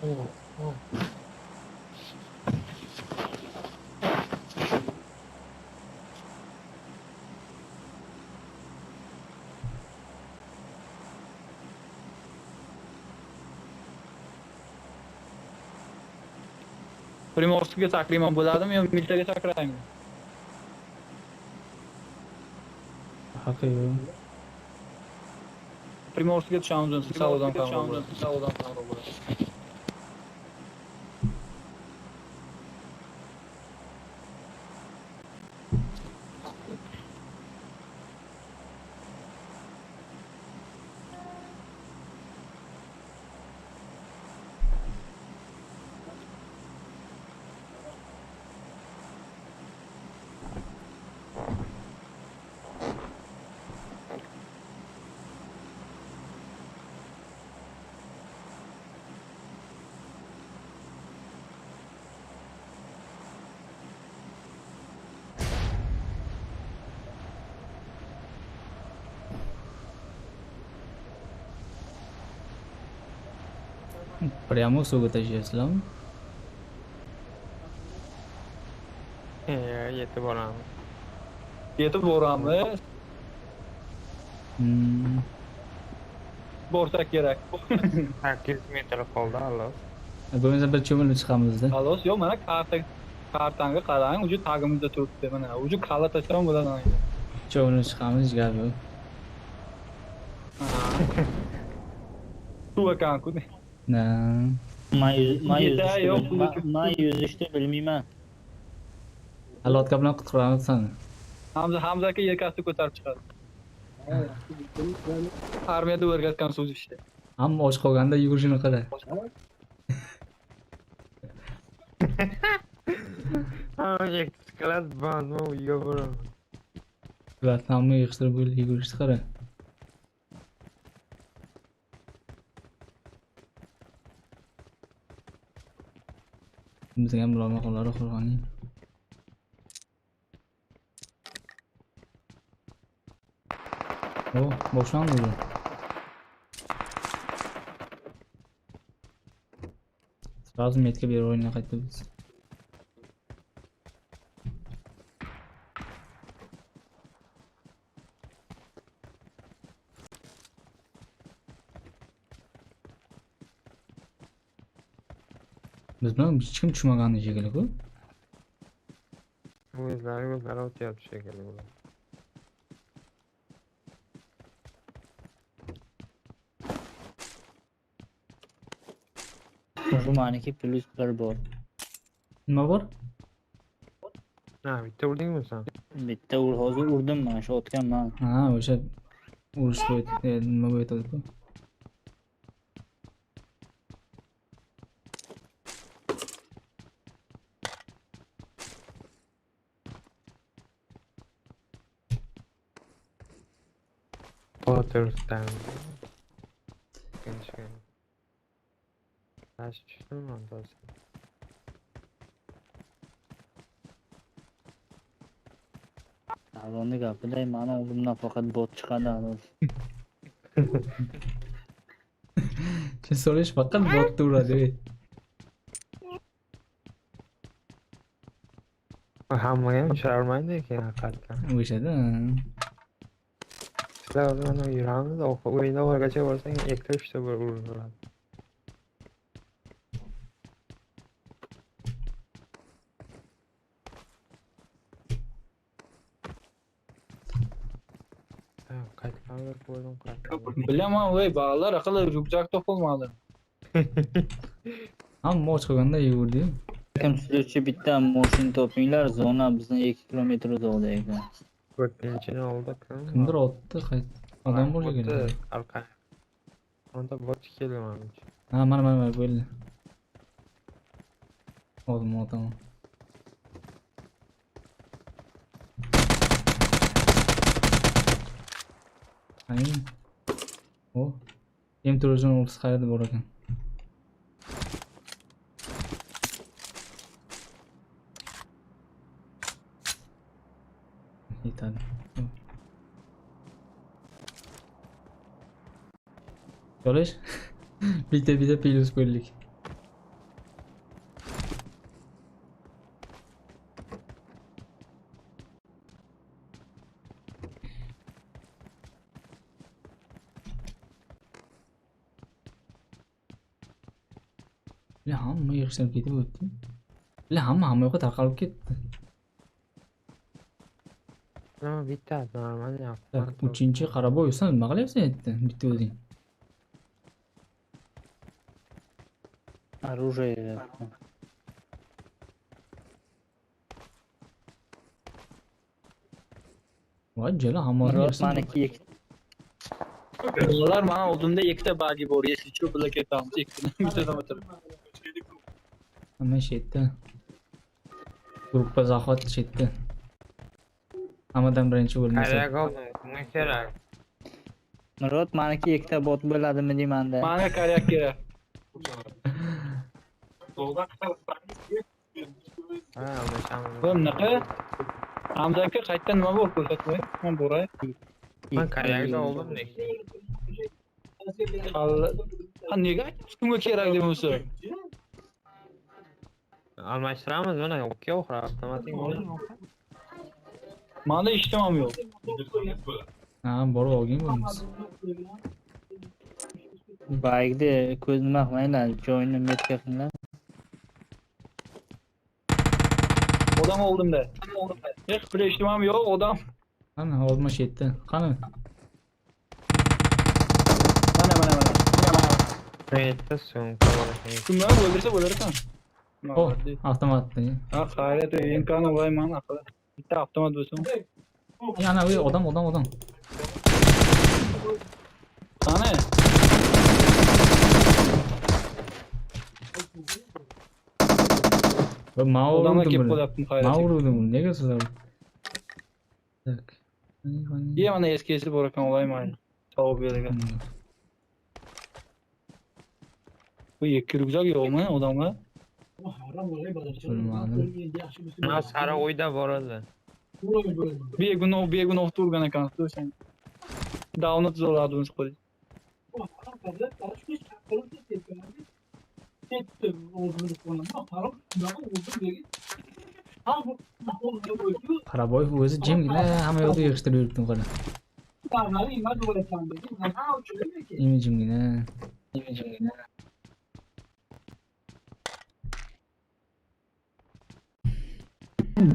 Oh, oh. Primorskga chaqirayman bo'ladimi yo Miltaga chaqiraymi? Haqqi yo'q. Primorskga tushamiz, salodan qamroq. Salodan qamroq bo'ladi. Прямо suvga tashlaysizlarmi? Yetib boramiz. Yetib boramiz. Borsak kerak. 800 metr qoldi, xolos. Bo'lmasa bir cho'milib chiqamiz-da. Xolos, yo'q, mana kartanga qarang, ucu tagimizda turibdi, mana ucu kalla tashlam bo'ladi. Cho'milib chiqamiz, gap yo'q. Suv ekan-ku. Na. Man yuzishni bilmayman. Lotka bilan qutqaramiz seni. Hamza aka yelkasini ko'tarib chiqadi. Armiyada o'rgatgan suzishni. Hamma och qolganda yugurishini qara. Ha, yakkalat bandmi uyga boraman. Ular hamma yig'ishtirib bo'ldi, yugurishni qara. Bizga ham bularni qo'llari qo'rg'aning. O, boshlandi o'zi. Sразу metga berib o'yinga qaytdi biz. Biz bilan hech kim tushmagani shekilli-ku. O'zlari o'tyapti shekilli ular. Bu maniki +1 bor. Nima bor? Ha, bitta urdingmi sen? Bitta hozir urdim men, shu otganman. Ha, o'sha urush bo'yicha nima bo'yatadi-ku? Potter'dan. Tash tushdimi to'g'risi? Davronning gapiday mani oldimdan faqat bot chiqadi xolos. So'rash faqat bot uradi. Hammaga ham tushirolmaydi ekan haqiqatdan. O'shada. Sizlar o'zi mana yuramiz, o'yinda oxirigacha borsang, ikkita uchta bir uriladi. Bilaman, voy bolalar aqli ryukzak topilmadi. Hamma och qolganda yugurdi. Kim süruvchi bitta mashina topinglar, zona bizdan 2 kilometr uzoqda ekan. To'rtinchini oldik. Kimdir otdi, odam bor ekan. Arqa. Onda bot keldi menimcha. Ha, mana bo'ldi. Oldim, otaman. Ayni. O. M4 o'ttiz qayerda bor ekan? Yetadi. Ko'rish? Bitta-bitta plyus bo'ldik. Bile hamma yig'ishtirib ketib o'tdi. Bile hamma yoqqa tarqalib ketdi. Nima bitta normal Так, uchinchi Qaraboyev, sen nima qilyapsan yerda bitta o'zing? Оружие. Voy jala hammasini Murod yig'ishtirib. maniki ikkita. Ular mana oldimda ikkita bagi bor. Если что, birga ketamiz. Ikkitadan bittadan o'tirib. Hamma shu yerda. Gruppa захват chetda. Hammadan birinchi o'lmasa. Kerak oldim, kimga kerak? Murod maniki ikkita bot bo'ladimi deymanda. Manga karyak kerak. Ha, almashamiz. Bu bunaqa Hamza aka qayerda nima bor ko'rsatmay. Men boray. Man karyakda oldim lekin. Ha nega aytyapsiz kimga kerak deb bo'lsa? Almashtiramiz mana, okey, oxiri avtomatik bo'ladi. Manda ishtim ham yo'q. Ha, borib olgin bo'lmasa. Baygda ko'z nima qilmanglar, joyini metka qilinglar. Odam oldimda. Hech bir ishtim ham yo'q, odam. Qani, olma shu yerda. Qani? Mana mana mana. Bitta sumka bor ekan. Kimni o'ldirsa o'ldirsan. Oh, avtomatni. Ha, xayrat, imkoni bo'yman aqli. Bitta avtomat bo'lsin. Ana, u odam, odam, odam. Qani? Va ma Odamlar urdim kelib buni. qolyapti Ma xayrat. urdim buni. Nega sizlar? Так. Qani, qani. Ye mana eskisi bor ekan, olayman. Savob bergan. Bu ikki ryukzak yo'qmi odamlar? Bilmadim. Mana sariq uyda bor edi. Begunov, Begunov turgan ekan, o'shan. Davni tuzaladi uni qo'y. Qaraboyev o'zi jimgina hamma yoqda yig'ishtirib yuribdi qara. Imi jimgina. Imi jimgina.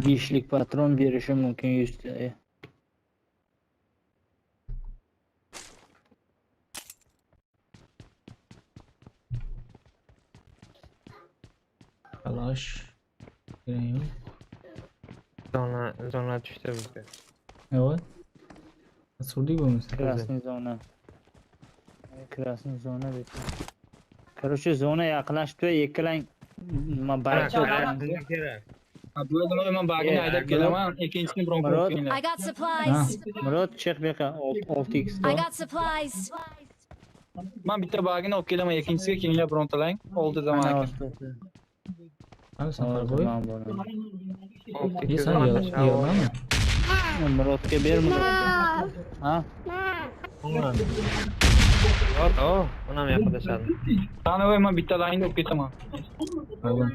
Beshlik patron berishi mumkin 100 ta. Kalash. Kerak yo'q. Zona tushdi bizga. Yo'q. Surdik bo'lmasa. Красный zona. Красный zona deb. Короче, zona yaqinlashdi, ikkilang nima Mana bayk karyak bizga kerak. Ha, bu yerda men bagini haydab kelaman, ikkinchisini biron Murod. qo'yib kelinglar. I got supplies. Murod chiq bu yoqqa 6x I got supplies. Men bitta bagini olib kelaman, ikkinchisiga kelinglar birontalang. Oldida Mana mana. ostida. Qani sen Hozir Qaraboyev? men boraman. Ye sen yig'mami? Murodga ber Murodga. Ha? Oh, onam yaqinlashadi. Qani voy, men bitta layni olib ketaman. Oldim.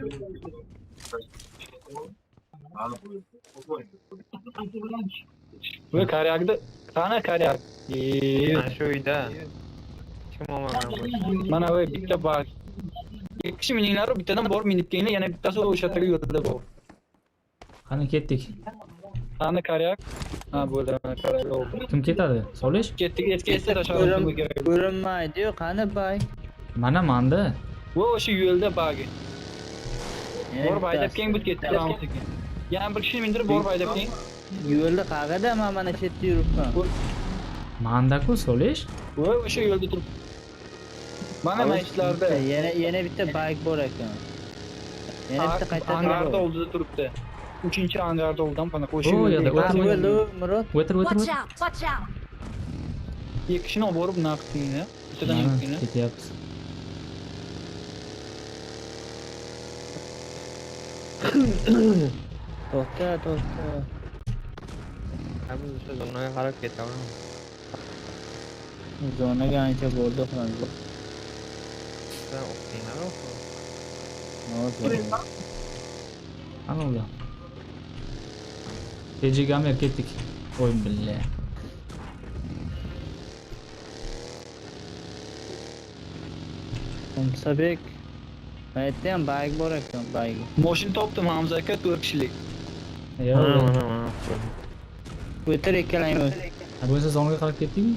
Bu karyakda, qani karyak? Mana shu uyda. Kim olmagan bu? Mana voy bitta bag. Ikki kishi mininglar, bittadan borib minib kelinglar, yana bittasi o'sha yerga yo'lda bor. Qani ketdik. Qani karyak? Ha, bo'ldi, mana karyak oldi. Kim ketadi? Solish? Ketdik, eski eski tashladim kerak. Ko'rinmaydi-yu, qani bayk? Mana manda. Bu o'sha yo'lda bagi. Yana Borib haydab bittasi. keling, bu ketdi turamiz sekin. Yana bir kishini mindirib borib haydab keling. Yo'lda qayerda? Men mana shu yerda yuribman. Manda-ku Solish. Voy, o'sha yo'lda turib. Mana mana ishlarda. Yana bitta bayk bor ekan. Yana bitta qayta Angarda oldida turibdi. Uchinchi angarda oldidan pana o'sha O, yo'lda. yerda Ha, o'tir. bo'ldi, Murod. O'tir, o'tir, Watch o'tir. out! Watch out! Ikki kishini olib borib naqd qilinglar. Bittadan Mana yutdinglar. ketyapmiz. To'xta, to'xta. Ha, biz o'sha zonaga qarab ketaveramiz. Zonaga ancha bo'ldi qilamiz. Sizlar o'qinglar o'qing. Hozir. Qani ular? TJ Gamer ketdik. Voy billa. Umsabek. Yerda ham bayk bor ekan, bayk. Moshin topdim Hamza aka, 4 kishilik. Yo'q. Mana mana mana. O'tir ikkalang o'z. Ha, bo'lsa zonaga qarab ketdikmi?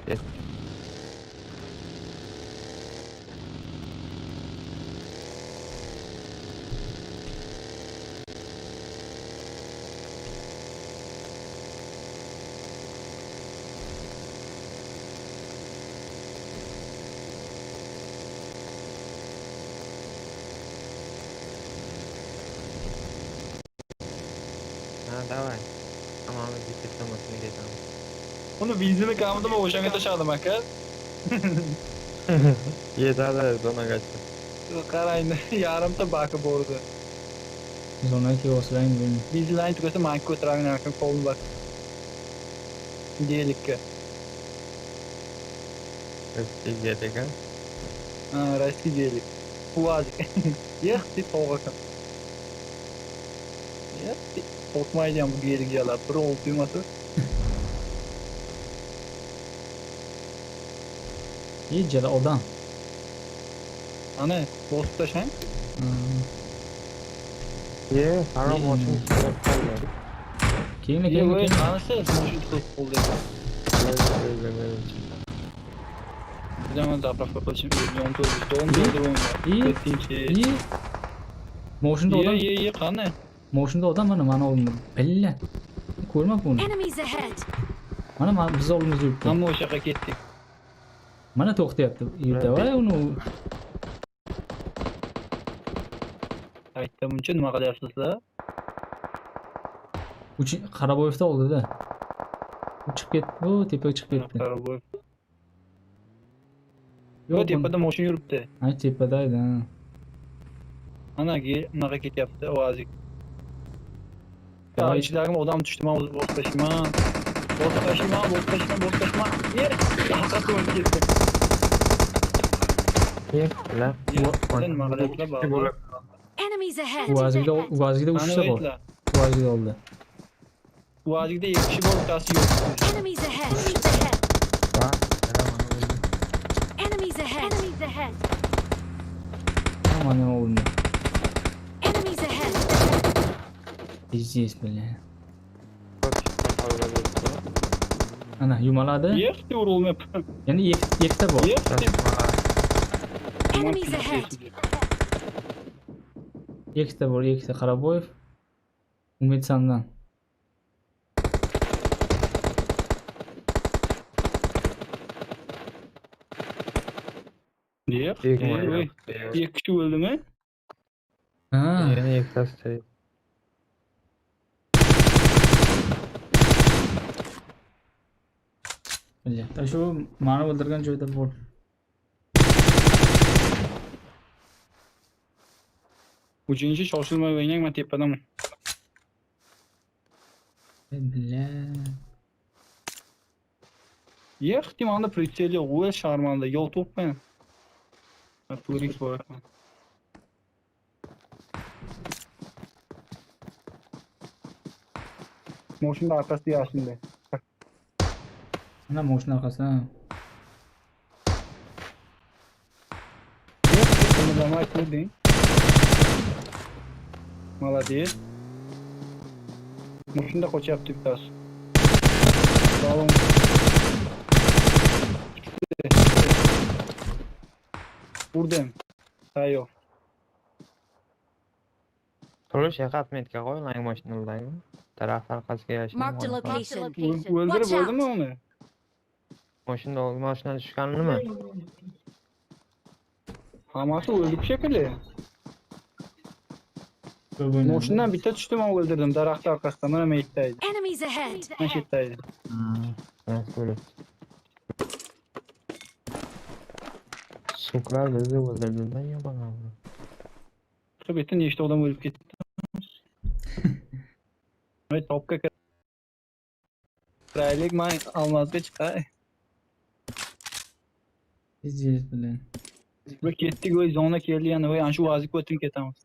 Ketdik. Ha, давай. Hammamiz bitta mashina ketamiz. Uni benzini kamidimi o'shanga tashladim aka. Yetadi zonagacha. Qarang, yarimta baki bordi. Zonaga kelib olsang, bilmayman. Benzinlarni tugasa man ko'taraman aka, qo'lni bak. Gelikka. Rossiyaga ekan. Ha, Rossiya gelik. Uvazik. Yex, deb tog'aka. Ekan. Yex, qo'rqmaydi ham bu gelik jalab. Bir o'l tegmasa. Ye, jala odam. Ana, bosib tashlang. Ye, harom mashina chiqib qoldi. Kelinglar, Ye, kelinglar, voy, kelinglar. qanisi mashina chiqib qoldi. Bilaman, zapravka qilishim yon to'ldi, don to'ldi. Ye, Kettinchi. ye. Moshinda Ye, odam, ye, ye, qani? moshinda odam mana mani oldimda. Billa. Ko'rmabman uni. Enemies ahead. Mana mana biz oldimizda yuribdi. Hamma o'sha yoqqa ketdik. Mana to'xtayapti. Yurdi va uni Aytdim, uncha nima qilyapsizlar? uch Qaraboyevda oldida. U chiqib ketdi. U tepaga chiqib ketdi. Qaraboyev. Yo'q, Yo'q, tepada mashina yuribdi. Ha, tepada edi, ha. Ana, unaqa ketyapti, ovazik. Ya, Voy. ichidagi odam tushdi, men o'zi bosib tashlayman. Bosib tashlayman, bosib tashlayman, bosib tashlayman. Ye, haqiqatda o'lib ketdi. Ye, la. Ye, nima qilyaptilar, ba'zi? Enemies ahead. Uvazigda Uvazigda Ana uchta bor. aytlar. Uvazigda oldi. Uvazigda 2 kishi bor, bittasi yo'q. Enemies ahead. Va, mana mana bo'ldi. Enemies ahead. Enemies ahead. Ha, mana oldimda. Enemies ahead. Пиздец, бля. To'rt kishi qoldi. Ana yumaladi. Yex, urilmayapti. Yana ikkita bor. Yex, Enemies ahead. Ikkita bor, ikkita Qaraboyev. Umid sandan. Yex, Yig'ma voy. yo'q. 2 kishi o'ldimi? Ha. Yana ikkitasi tirik. Бля, shu mani o'ldirgan joyda bor. Uchinchi shoshilmay o'ynang, men tepadaman. Бля. Yex, manda прицел yo'q, o'l sharmanda, yo'l to'pman. Men Turing bor ekan. Mashina orqasida yashinda. Mana mashina orqasida. Qimirlamay ko'rding. Молодец. Mashina qochyapti bittasi. Salom. Urdim. Tayyor. To'lish yoqqa отметка qo'y, lang mashinalarni. Daraxt orqasiga yashirin. Marked a location. O'ldirib Watch out. bo'ldimi uni? Mashina mashina tushganimi? Hammasi o'ldi shekilli. Ko'p o'ynadi. Mashinadan bitta tushdi, men o'ldirdim daraxt orqasida. Mana men yerda edi. Enemies ahead. Mana shu yerda edi. Nasıl o'lib? Suklar bizni o'ldirdilar yomon. Chiqib yerda nechta odam o'lib ketdi. Men topga kiraylik, men almazga chiqay. Пиздец, блин. Bir ketdik, voy zona keldi yana, voy ana shu vaziyatga o'tib ketamiz.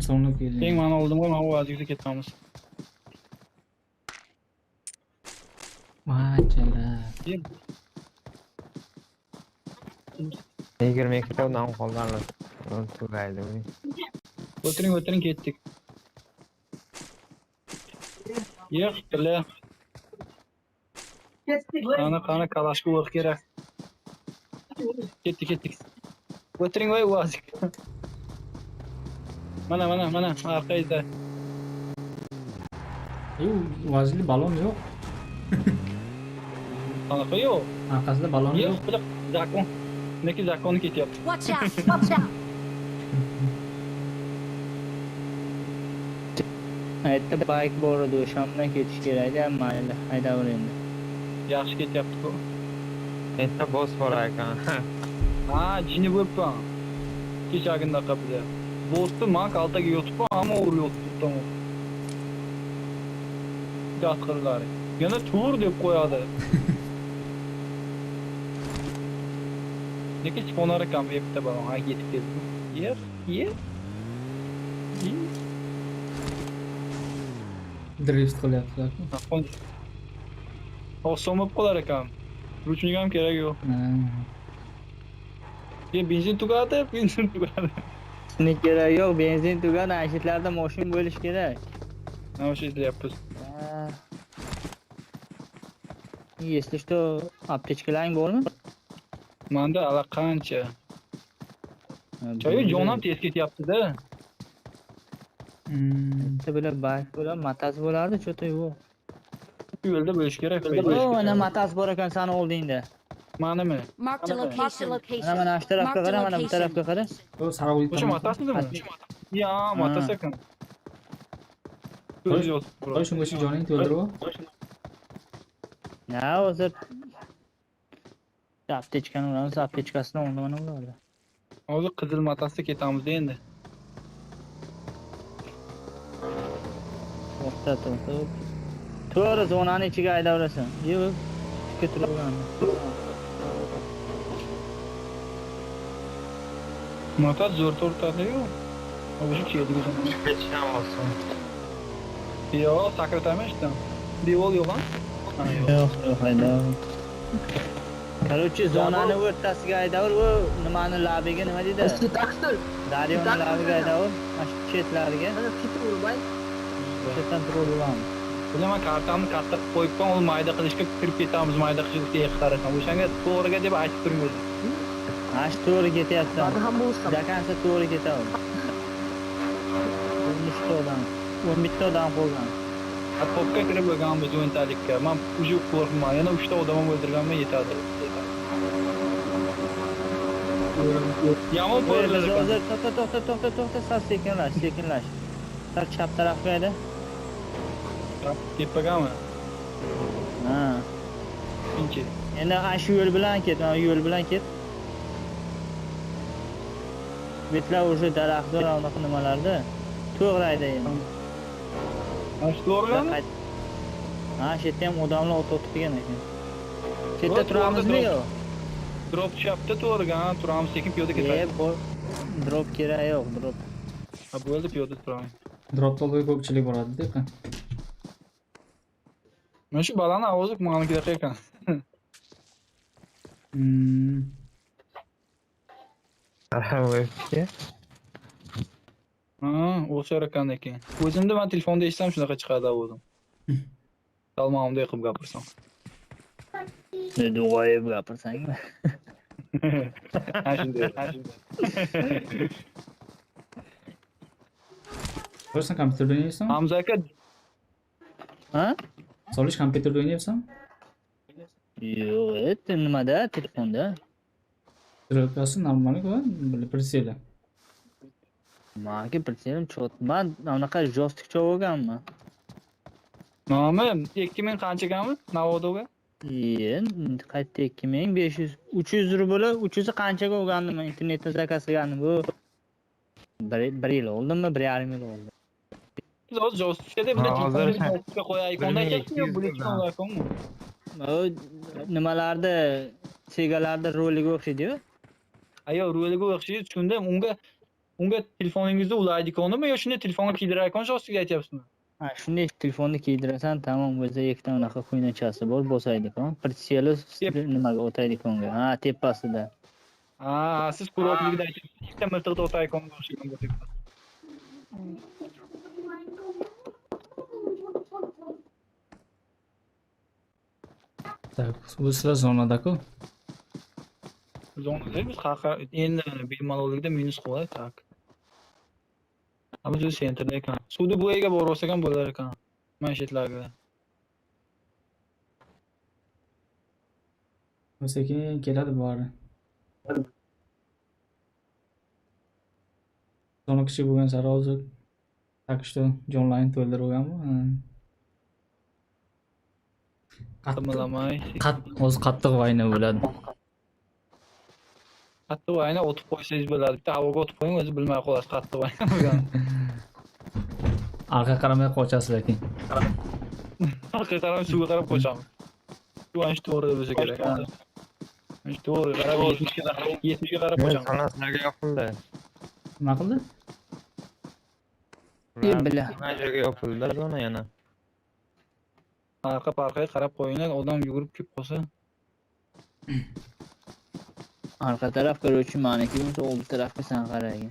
Sonuna keldi. Keyin mani oldimga mana bu vaziyatga ketamiz. Machalar. 22 ta odam qoldi. Tugaydi uning. O'tiring, o'tiring, ketdik. Yo'q, bile. Qani, qani, kalashga o'q kerak. Ketdik, ketdik. O'tiring voy vazik. Mana, mana, mana, orqangizda. Yo'q, vazili balon yo'q. Qanaqa yo'q? Orqasida balon Yo'q, yo'q. bile zakon. Neki zakon ketyapti. Watch out! Watch out! Aytdi bayk bor edi, o'sha bilan ketish kerak edi, mayli, haydaver endi. Yaxshi ketyapti-ku. Bitta boss bor ekan. Ha, jini bo'libman. Kechagindaqa bilan. Bossni man kaltaga yotibman, ammo urib yotibdi. Gasqirlari. Yana tur deb qo'yadi. Lekin chiqonar ekan bu bitta balon. Ha, yetib keldi. Yer, yer. Yer. Drift qilyaptilar. Oson bo'lib qolar ekan. Ruchnik ham kerak yo'q. Ha. Ye, benzin tugadi, benzin tugadi. Ne kerak yo'q, benzin tugadi, ashitlarda moshin bo'lish kerak. Mana shu izlayapmiz. Ha. Если что, аптечка laring bormi? Manda allaqancha. Choy jon ham tez ketyapti-da. Bitta bilan bayk bo'lar, matas bo'lardi, cho'ta yo'q. Shu yo'lda bo'lish kerak. O, mana matas bor ekan sani oldingda. Manimi? Marked a location. Mana mana shu tarafga Marked qara, a mana bu location. tarafga qara. O sariq uy O'sha tomon. matasizmi? Ya, matas ekan. Ko'z yo'q. Qo'y shunga shu joning to'ldirib. Na, hozir аптечка ni uramiz, аптечка sini o'rnida mana ulardi. Hozir qizil matasda ketamiz endi. To'xta, to'xta. To'g'ri zonani ichiga haydaverasan. Yo'q, tikka turaveradi. Matas zo'r tortadi-yu. O'sha keldi. Ketish ham oson. Yo'q, sakrataman ishdan. Devor yo'q ha? Ha, yo'q. Yo'q, yo'q, haydaver. Короче, zonani o'rtasiga haydaver, u nimani labiga nima deydi? Daryoni labiga haydaver, mana shu chetlariga. Chetdan turaveramiz. Bilaman, kartamni katta qilib qo'yibman, uni mayda qilishga kirib ketamiz, mayda qilishga qarasam. O'shanga to'g'riga deb aytib turing o'zi. Mana shu to'g'ri ketyapsan. До конца to'g'ri ketaver. 13 ta odam, 11 ta odam qolgan. Ha, topga kirib bo'lganmiz o'ntalikka. Men уже qo'rqman. Yana 3 ta odam o'ldirganman yetadi. Yomon Biz po'rlar ekan. hozir to'xta, to'xta, to'xta, to'xta, sal sekinlash, sekinlash. Sal chap tarafga hayda. Tepagami? Ha. Ikkinchi. Endi ana shu yo'l bilan ket, mana yo'l bilan ket. Betlar уже daraxtzor anaqa nimalarda. To'g'ri hayda endi. Mana shu to'g'rimi? Ha, shu yerda ham odamlar o't o'tib degan ekan. Shu yerda To'g'ri, turamizmi to'g'ri. yo'q? Drop tushyapti to'g'riga, ha, turamiz, sekin piyoda ketadi. E, bu drop kerak yo'q, drop. Ha, bo'ldi, piyoda turamiz. Drop oldiga ko'pchilik boradi deb. Mana shu balani ovozi manikidaqa ekan. Alhamdulillah. Ha, o'xshar ekan lekin. O'zimda men telefonda eshitsam shunaqa chiqadi ovozim. Salmonimda qilib gapirsam. Duoyib gapirsangmi? Ha, shunday, ha, shunday. Qo'y sen kompyuterda o'ynayapsan? Hamza aka, Ha? Solish kompyuterda o'ynayapsan? Yo'q, nimada? Telefonda. Стрелка si normal-ku, прицел i. Maniki прицел im чёт. Man anaqa joystick olganman. Nomi 2000 qanchagami? Navodoga? Iye, qayerda 2500, 300 rubl, 300 qanchaga olgandim internetdan zakaz qilgandim. Bu bir yil oldimi, 1,5 yil oldi. Biz hozir joystickda bunda Ha, hozir telefonda joystickka qo'yaylik. Unda 1200 aytyapti, bu iPhone'mi? O nimalarda, Segalarda roliga o'xshaydi-yu. Ayo, roliga o'xshaydi, tushundim. Unga Unga telefoningizda ulaydikonimi yo shunday telefonga kiydirayotgan joystick aytyapsizmi? Ha, shunday telefonni kiydirasan, tamom, o'zi ikkita unaqa xuynachasi bor, bosaydiku. Прицел i nimaga o'taydikonga. Ha, tepasida. Ha, siz kurokligida aytyapsiz. Ikkita miltiqda o'taydikonga o'xshagan bu tepa. Так, bu sizlar zonada-ku. Zonada biz qayerqa endi bemalollikda minus qo'yadi, так. Ha, biz o'zi центр da ekan. Suvni bo'yiga borsak ham bo'lar ekan. Mana shu yerlarga. Sekin keladi bori. Zona kichik bo'lgan sari hozir так что jonlarni to'ldirib bu. Qattiq, Qimilamay. hozir qattiq война bo'ladi. Qattiq война o'tib qo'ysangiz bo'ladi. Bitta havoga o'tib qo'ying, o'zi bilmay qolasiz qattiq война bo'lgan. Arqa qaramay qochasiz lekin. Orqaga qarab suvga qarab qochamiz. Shu ana shu to'g'ri bo'lsa kerak. Ha. Ana shu to'g'ri qarab 70 ga qarab 70 ga qarab qochamiz. Zona sizlarga yopildi. Nima qildi? E, bila. Nima joyga yopildi zona yana. Arqa parqaga qarab qo'yinglar, odam yugurib kelib qolsa. Arqa taraf короче maniki bo'lsa, oldi tarafga san qaragin.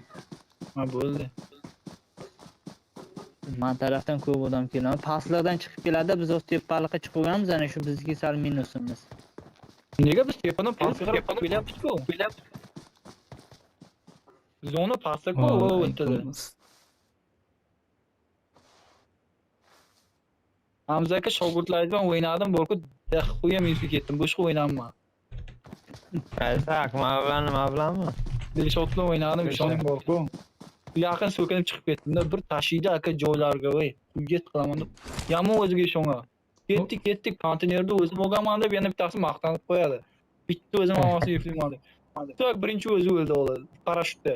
Ha, bo'ldi. Man tarafdan ko'p odam keladi. Pastlardan chiqib keladi, biz o'z tepalikqa chiqib olganmiz, ana shu bizga sal minusimiz. Nega biz tepadan pastga qarab kelyapmiz-ku? Zona pastda-ku, u o'rtada. Hamza aka shogirdlar bilan o'ynadim, borku дохуя minusga ketdim. Boshqa o'ynamman. Qaysi Akmal bilan nima bilanmi? Dilshod bilan o'ynadim, ishoning borku. Yaqin so'kinib chiqib ketdim-da, bir tashiydi aka joylarga, voy, hujjat qilaman deb. Yomon o'ziga ishongan. Ketdik, ketdik, konteynerda o'zim olganman deb yana bittasi maqtanib qo'yadi. Bitta o'zim olmasa yuklayman deb. Так, birinchi o'zi o'ldi oladi, parashyutda.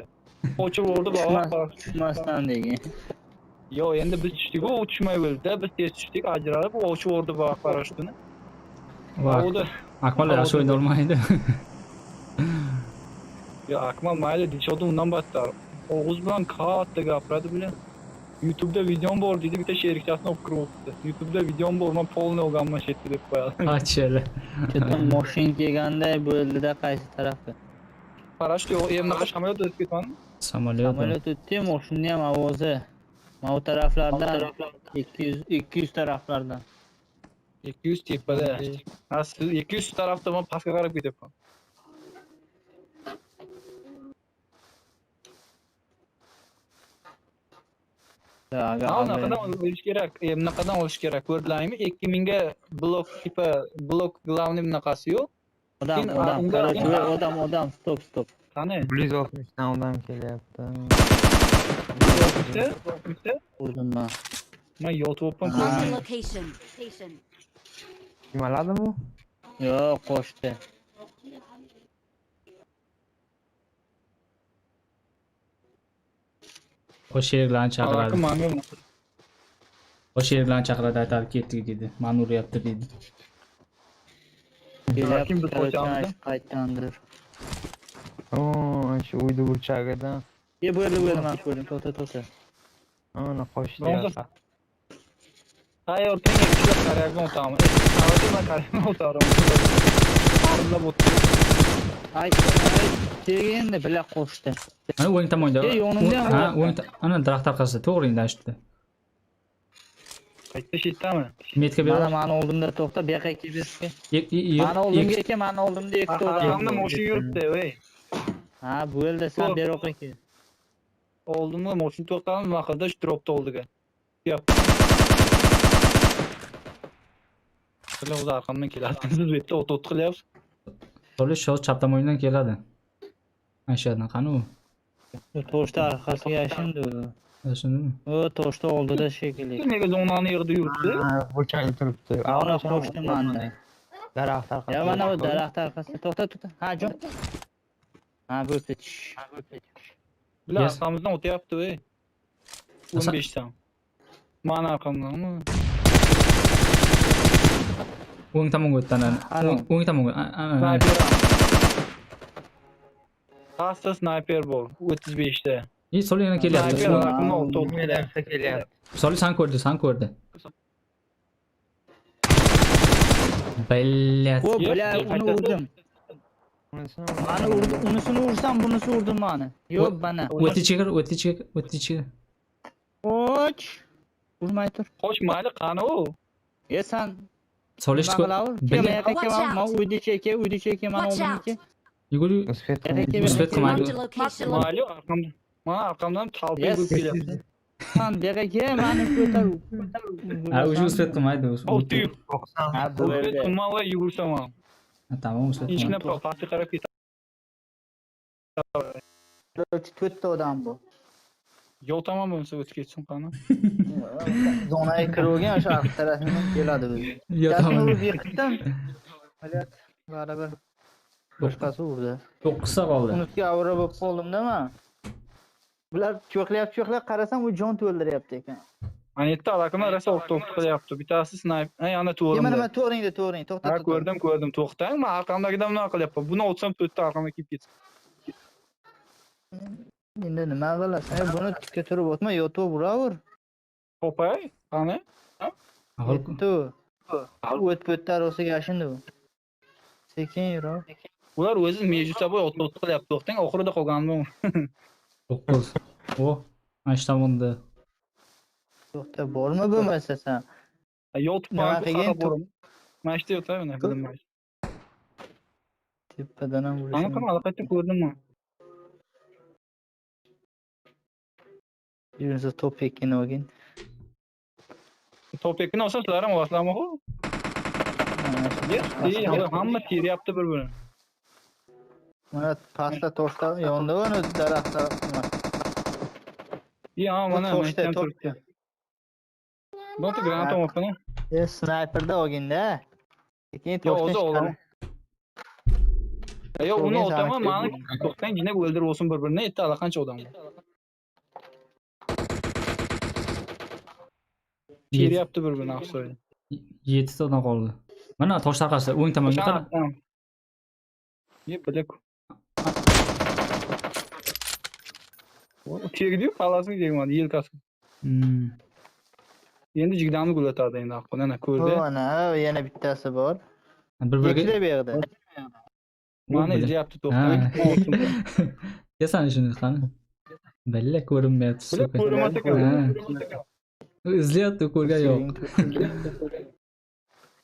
Qochib urdi baba. Tushmasdan degan. Yo, endi biz tushdik, u tushmay o'ldi. Biz tez tushdik, ajralib, u ochib urdi baba parashyutini. Va O'da. Akmal yaxshi o'yna olmaydi. Yo, Akmal mayli, Dilshod undan battar. Og'iz bilan katta gapiradi bilan. YouTube'da videom bor deydi, bitta sherikchasini olib kirib o'tdi. YouTube'da videom bor, men полный olganman shu yerda deb qo'yadi. Achili. Что-то moshin kelganday bo'ldi-da qaysi tarafga. Parashyut yo'q, bunaqa samolyot o'tib ketmadimi? Samolyot. Samolyot o'tdi, moshinni ham ovozi. Mana bu taraflardan 200 200 taraflardan. 200 tepada. Ha, siz 200 tarafda men pastga qarab ketyapman. Aga, Ha, unaqadan olish kerak. Bunaqadan olish kerak. Ko'rdilarmi? 2000 ga blok типа blok главный bunaqasi yo'q. Odam, Keyin, odam, короче, odam, odam, стоп, стоп. Qani? 160 dan odam kelyapti. Bitta, bitta. Urdim man. Men yotyapman, Marked a ko'rmayman. location. Nimaladimi u? Yo'q, qochdi. O sheriklarni Aka chaqiradi. manga O sheriklarni chaqiradi, aytadi ketdik deydi. Mani uryapti deydi. Kelyapti, Kim biz короче, qochamiz? qaytdandir. Oo, shu uyni burchagidan. E, bo'ldi, bo'ldi, man ko'rdim. To'xta, to'xta. Ana qochdi. Bronza. Tayyor turing, ikkita qarag'on o'tamiz. Avval man qarag'on o'tarim. Arillab o'tdi. Ay, ay, keyin endi bila qo'shdi. Mana o'ng tomonda. Ey, yonimda ham Ha, bor. o'ng ana daraxt orqasida, to'g'ri endi shu. Qayerda shetdami? Метка Mana ber. mani oldimda to'xta, bu yoqqa kelib berishga. Yo'q, Mani oldimga aka, mani oldimda ikkita odam. Arqamda moshin yuribdi, ey. Ha, bo'ldi, sen Yo'q. bu yoqqa kel. Oldimda moshin to'xtadi, nima qildi? Shu dropni oldiga. Yo'q. Sizlar o'zi arqamdan kelasiz. Siz bu yerda o't o't qilyapsiz. Solish shu chap tomondan keladi. Ana shu yerdan qani u? Toshda orqasiga yashindi u. Tushundingmi? U toshda oldida shekilli. Nega zonani yig'di yuribdi? Burchakda turibdi. Mana qo'shdi manda. Daraxt orqasida. Ya mana bu daraxt orqasida to'xta, to'xta. Ha, jon. Ha, bo'pti. Bular Yes. arqamizdan o'tyapti, ey. 15 tan. Mani arqamdanmi? O'ng tomonga o'tdi ana. Ana. O'ng tomonga. Ana. Snayper. Pastda snayper bor, 35 ta. И Solih yana kelyapti. Snayper arqamdan oldi, Kelyapti, kelyapti. Solih san ko'rdi, san ko'rdi. Блять. O, бля, uni urdim. Unisini Mani urdi, unisini ursam, bunisi urdi mani. Yo'q, bana. O'tli ichiga kir, o'tli ichiga, o'tli ichiga. Och. Urmay tur. Qoch mayli, qani u? E sen Solih nima ko'r. qilaver? Бля. Kel, yoqqa Watch kel, out. man uyda cheke, uyda cheke, man Watch out. oldimniki. Yugur. Успеть Yoqqa kel, Успеть yoqqa kel. qilmaydi. Marked a location. Mayli, arqamdan. Mana arqamdan talpa Yes. yugurib kelyapti. San bu yoqqa kel, mani ko'tar. Ha, уже успеть qilmaydi. Olti Ha, Успеть bo'ldi. qilmay va yugursam ham. Ha, tamam, успеть Eshikni qilmaydi. pastga qarab ketadi. To'rtta odam bu. Yo'l tamom bo'lmasa o'tib ketsin qani. Zonaga kirib o'sha arqa tarafidan keladi o'zi. Yo, Bittasini tamam. urib yiqitdim. Блядь, baribir boshqasi urdi. 9 ta qoldi. Unisiga avra bo'lib qoldim-da man. Bular cho'qlayap cho'qlab qarasam u jon to'ldiryapti ekan. Mana yerda aloqamdan rosa o'q qilyapti. Bittasi snayper, ha, yana Nima to'g'rimda. nima to'g'ringda, to'g'ring, to'xta. Ha, ko'rdim, ko'rdim. To'xtang, men arqamdagidan bunaqa qilyapman. Buni otsam to'rtta arqamga kelib ketsin. Endi nima qilasan? E, buni tikka turib o'tma, yotib uraver. Topay, qani? Yetdi u. O't po'tlar rosa yashindi u. Sekin yura. Ular o'zi между собой o't o't qilyapti. To'xtang, oxirida qolganmi? 9. O, mana shu tomonda. To'xta, bormi bo'lmasa sen? Yo'l Nima tutman, qilgin? xafa bo'laman. Mana shu yerda yotadi, bilinmaydi. Tepadan ham Ana urishi. qani, allaqayerda ko'rdim men. Yursa top ekkin olgin. Top ekini olsam sizlar ham olasizlarmi? Hamma teryapti bir-birini. Mana pastda toshlar yondi uni daraxtlar. Ya mana Toshda, mana toshda. turibdi. Birorta granata olmabman. E, snayperda olginda. Keyin Yo'q, toshdan o'zi olaman. chiqadi. Yo'q, uni To'g'ri, otaman, sanki mani to'xtang, yine o'ldirib olsin bir-birini, yerda allaqancha odam bor. Teryapti bir-birini afsoyda. 7 ta odam qoldi. Mana toshlar orqasida, o'ng tomonga qara. Ye, bilak. Tegdi-yu, palasiga tegmadi, yelkasiga. Endi jigdamni gulatadi endi haqqini, ana ko'rdi. Mana yana bittasi bor. Bir-biriga Ikkita bu yerda. Mani izlayapti, to'xtang. Yasan shuni qani. Billa ko'rinmayapti. Bular Сука. ko'rmasa Ha. Izlayapti, ko'rgan yo'q.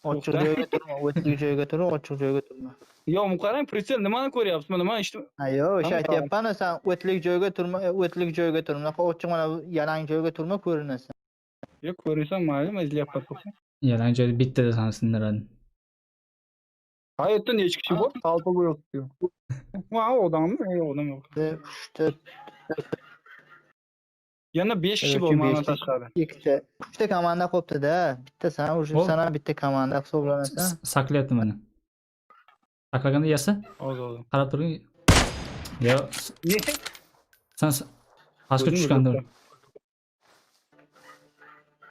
Ochiq joyga turma, o'tlik joyga turma, ochiq joyga turma. Yo'q, bu qarang, прицел nimani ko'ryapsiz? Mana man eshitib Ha, yo'q, o'sha Tamam. aytyapman, sen o'tlik joyga turma, o'tlik joyga turma. Bunaqa ochiq mana bu yalang joyga turma, ko'rinasan. Yo'q, ko'rasan, mayli, men izlayapman. To'xta. Yalang joyda bittada seni sindiradi. Ha, yerda necha kishi bor? Talpa bo'lyapti. Va, odammi? Yo'q, odam yo'q. Uchta, Yana 5 kishi bor Yoki mendan beshta. tashqari. Ikkita, uchta komanda qolibdi-da. Bitta san, уже Hop. san ham bitta komanda hisoblanasan. Saklayapti mana. Saklaganda yasa, Hozir, hozir. qarab turing. Yo, sen pastga O'zing tushgandir.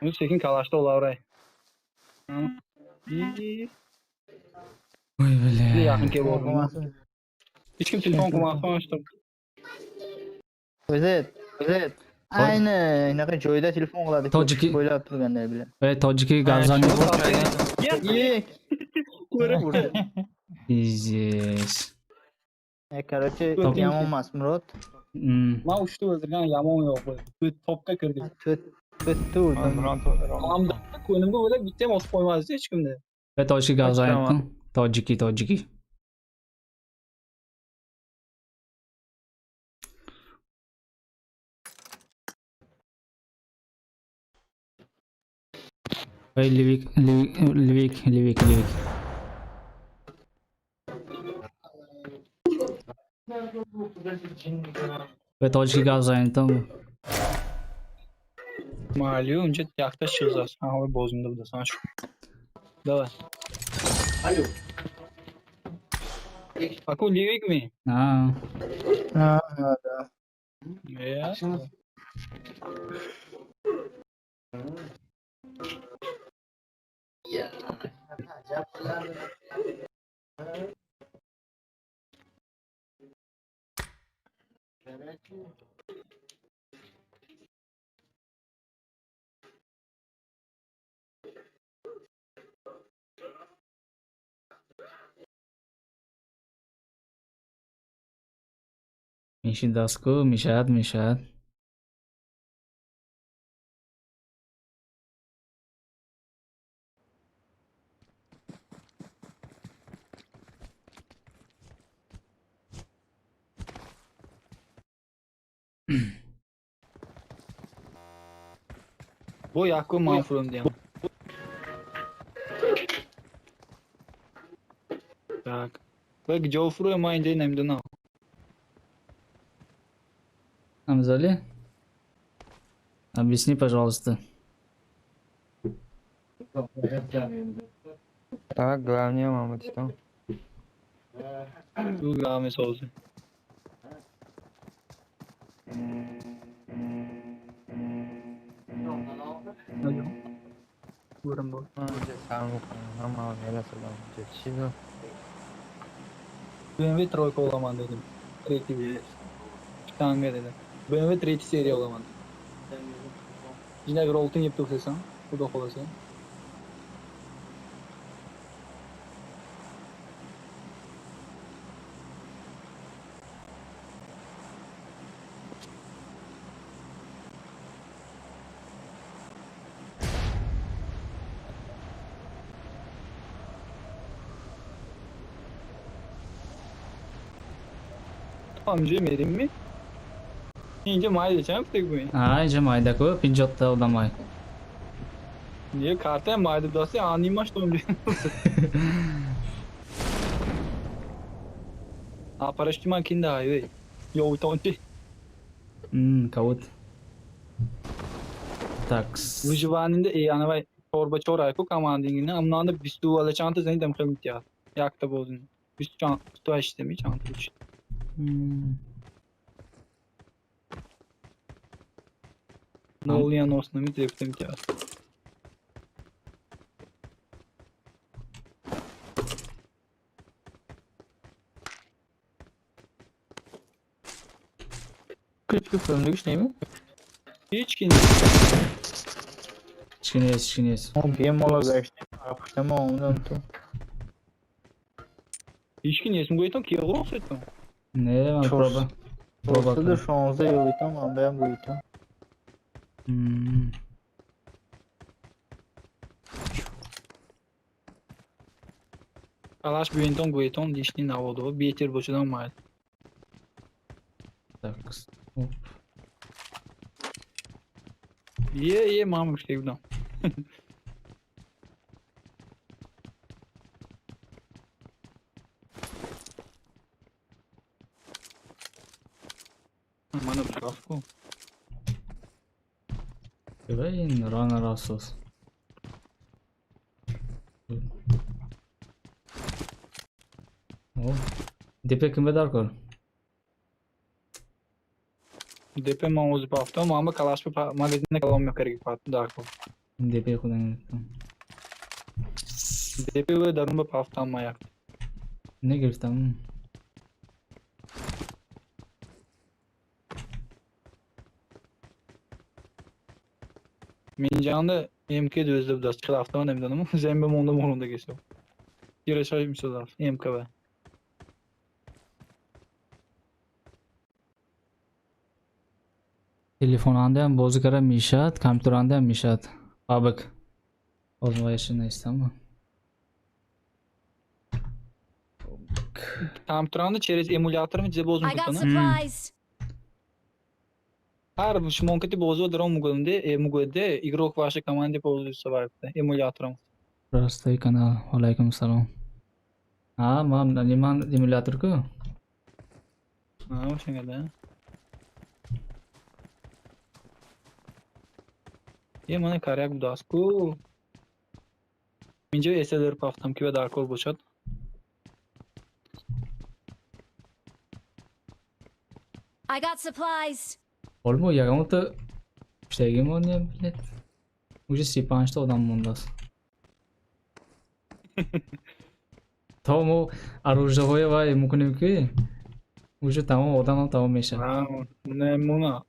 Uni sekin kalashda olaveray. Voy бля. Yaqin kelib oldim. Bo'lmasin. Hech kim telefon qilmasdan что. O'zi, o'zi ayni unaqa joyda telefon qiladi. Tojiki- O'ylab turganday bilan. Ey, tojiki gavzani. Ye, Ko'rib Пиздец. E, короче, Top- yomon emas, Murod. Man uchta o'ldirgan yomon yo'q. To'rt topga kirdik. To'rt, to'rtta urdim. Hamda ko'nglimga o'ylab bitta ham otib qo'ymasdi hech kimda. Ey, tojiki gavzani. Tojiki, tojiki. Ey, Livik, Livik, Livik, Livik, Livik. Ey, tojiki gavzani tam. Mayli, uncha yoqda chiqzas. Ha, voy bozimda bilasan shu. Давай. Alo. Aku Livikmi? Ha. Ha, ha, да. Ya. Миши дастку, мешавад, мешавад. Бо якум ман фурӯмдиям. Так. Ва ҷо фурӯя ман инҷа намедонам. Амзали? Объясни, пожалуйста. Так, главное, мама, ты что? Ту главный сози. BMW тройка olaman dedim. Третий Штанга dedim. BMW третий серия olaman. Yine bir oltun yiyip dursan, Xudo xohlasa. Amca merimi? Инҷа майда чанд гуфта гӯем? А, инҷа майда ку, 50 та одамай. Не, карта майда даси, а нимаш томҷа. А парашти ман кинда ай, ёвтончи. Кавут. Так. Выживанинда анавай чорба чор ай ку командингина, амнанда 22 вала чанта зани дам хел митя. Якта бозин. 28 ми чанта уч. Молниеносно ми трепте митя. Ключ фурӯмдагиш неми? Ҳеч ки Ҳеч нест, ҳеч нест. Мо бемола гаштем, пуштама омадам ту. Ҳеч ки нест, мегӯятон ки ғофетон. Не, ман проба. Проба. 416 ёвитам, ман баям гӯитам. Калаш бюентон гӯятон лишни наводо, бетер бошадан майд. Так. Е, е, ман гуфта будам. Мана брафку. Ин рана расос. О, депе ким бедар кор? Депе ман ози пафтам, ман ба калаш ба магазина калом мекарги пат дар кор. Депе худам гирифтам. Депе ва дарун ба пафтам ман як. Негирифтам. Минҷанда МК дӯзда будаст, чӣ рафтам намедонам. Земба монда монда гесо. Гирешай мисодар МК ва. Телефонандаам бозӣ карда мешавад, компютерандаам мешавад. Бабак. Озмоиши нестам. Компютеранда через эмулятор ми боз I got мекунад. supplies. Ҳар шумонкати бозиро даром мегӯямде, мегӯяде, игрок вашей команде пользуется вайпте эмулятором. Простой канал. Алайкум салом. А, ман ниман эмулятор ку? А, ошонга да. Е, мана каряк будааст ку. Инҷо SLR пафтам ки ба дар кор бошад. I got supplies. Олмо ягонта пуштагимон я, блядь. Уже 35 та одам мондааст. То мо оружиҳоя вай мекунем ки уже тамом одамам тамом мешавад. Намуна.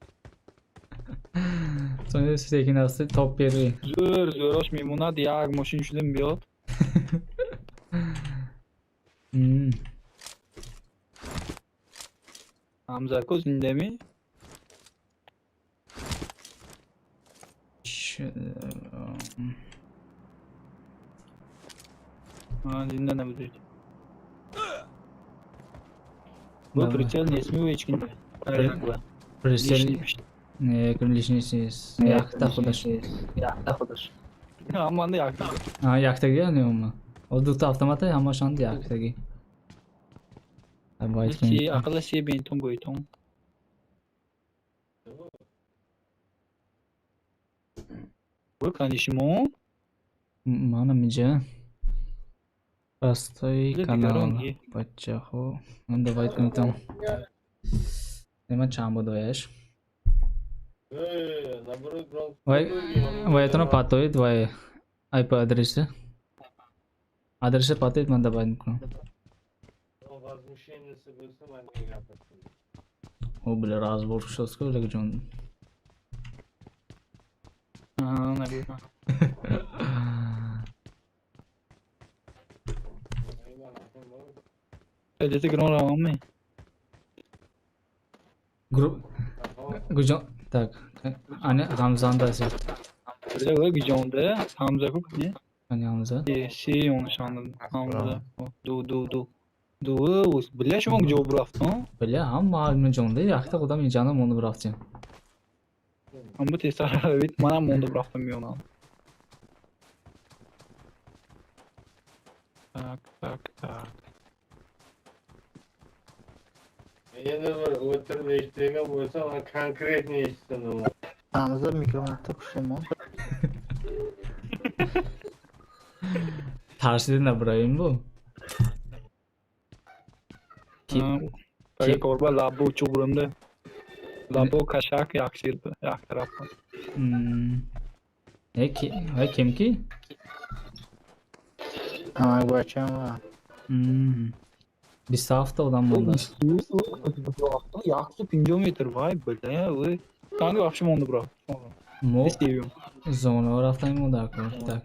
Сони секин аст топ первый. Зӯр зӯрош мемонад, як мошин шуда меёд. Hamza ko'z indamay. Ha, zinda nabudit. Bu прицел не смю hech kimda. Прицел не лишний yakta xudosh. Yakta xudosh. Hammani yakta. Ha, yaktagi ya'ni umuman. O duta avtomati hamma shonda yaktagi. Си aqlli си benton bo'yton. Bu qanishmo? Mana mija. Простой канал. Бачаҳо. Ну давай кунитам. Нема чанд буд ояш? Вай, вай этона патоид, вай IP адреси. Адреси патоид ман давай мекунам. О, бля, разбор шоско, бля, ҷон. Ага, набуд. Эдете грон равами. Гру Гуҷон, так. Ани Ҳамзанда аст. Бля, вай гуҷонда, Ҳамза ку не? Ани Ҳамза. Си оншанда Ҳамза. Ду ду ду. Ду, бля, шумо ҷо бурафтон? Бля, ҳама ҷонда якта худам инҷана монда бурафтем. Ҳам бу тезтар равид, манам монда бурафтам меонам. Так, так, так. Yana bir o'tirib eshitadigan bo'lsa, man konkretni eshitsin. Hamza mikrofonni qushayman. Tarsidan Ibrohim bu. Ki korba labo chuburimda. Labo kashak yaxshi yak tarafdan. Ne ki? Vay kimki? Ha, bacham va. Bir hafta odam bo'ldi. Yaxshi 50 metr voy, бля, voy. Qanday вообще monda bro. Mo zona raftam darkor. Так.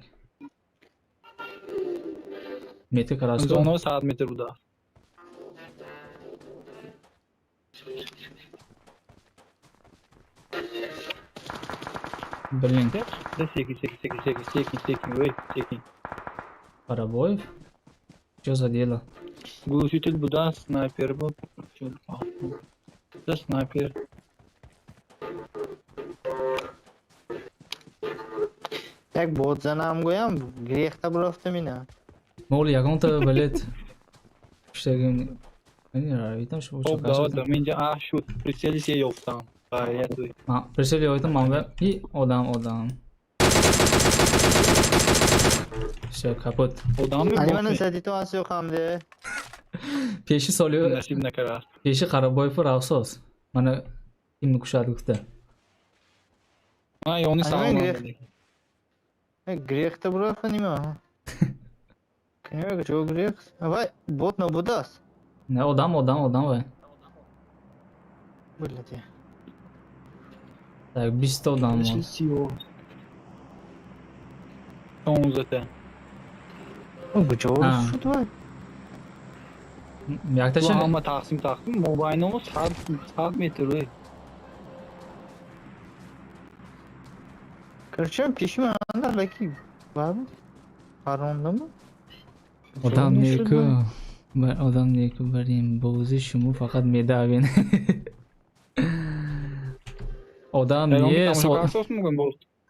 Metr qarashdi. Zona 100 metr buda. Блин. Sekin, sekin, sekin, sekin, sekin, sekin, voy, sekin. Парабоев? Что за дело? Глушитель буда, снайпер был. Да, снайпер. Як бот занам go'yam, грехта бурафта мина. Мол ягонта билет. Иштагим. Мени равитам шу. Хоп, да, да, менja а шу прицели се ёфтам. Баятуй. А, прицели ёфтам ман ва и одам, одам. Всё, капот. Odam Ani mana sadito as yo'qamdi. Peshi soliyor. Nasib nakarar. Peshi Qaraboyev Ravsoz. Mana kimni kushadi gufta. Ha, yoni sağlam. Грехта бурафа nima? Nima shu грех? Voy, bot no budas. Ne odam, odam, odam voy. Блядь. Так, 20 odam bor. To'ng'izda. Bu Ha. shu voy. Yaktashi Hamma taqsim taqsim mobaynimiz 100 metr voy. Короче, pishmi anda balki bormi? Qarondimi? Odam neku. Bir odam neku birim bo'zi shumu faqat medavin. Odam ne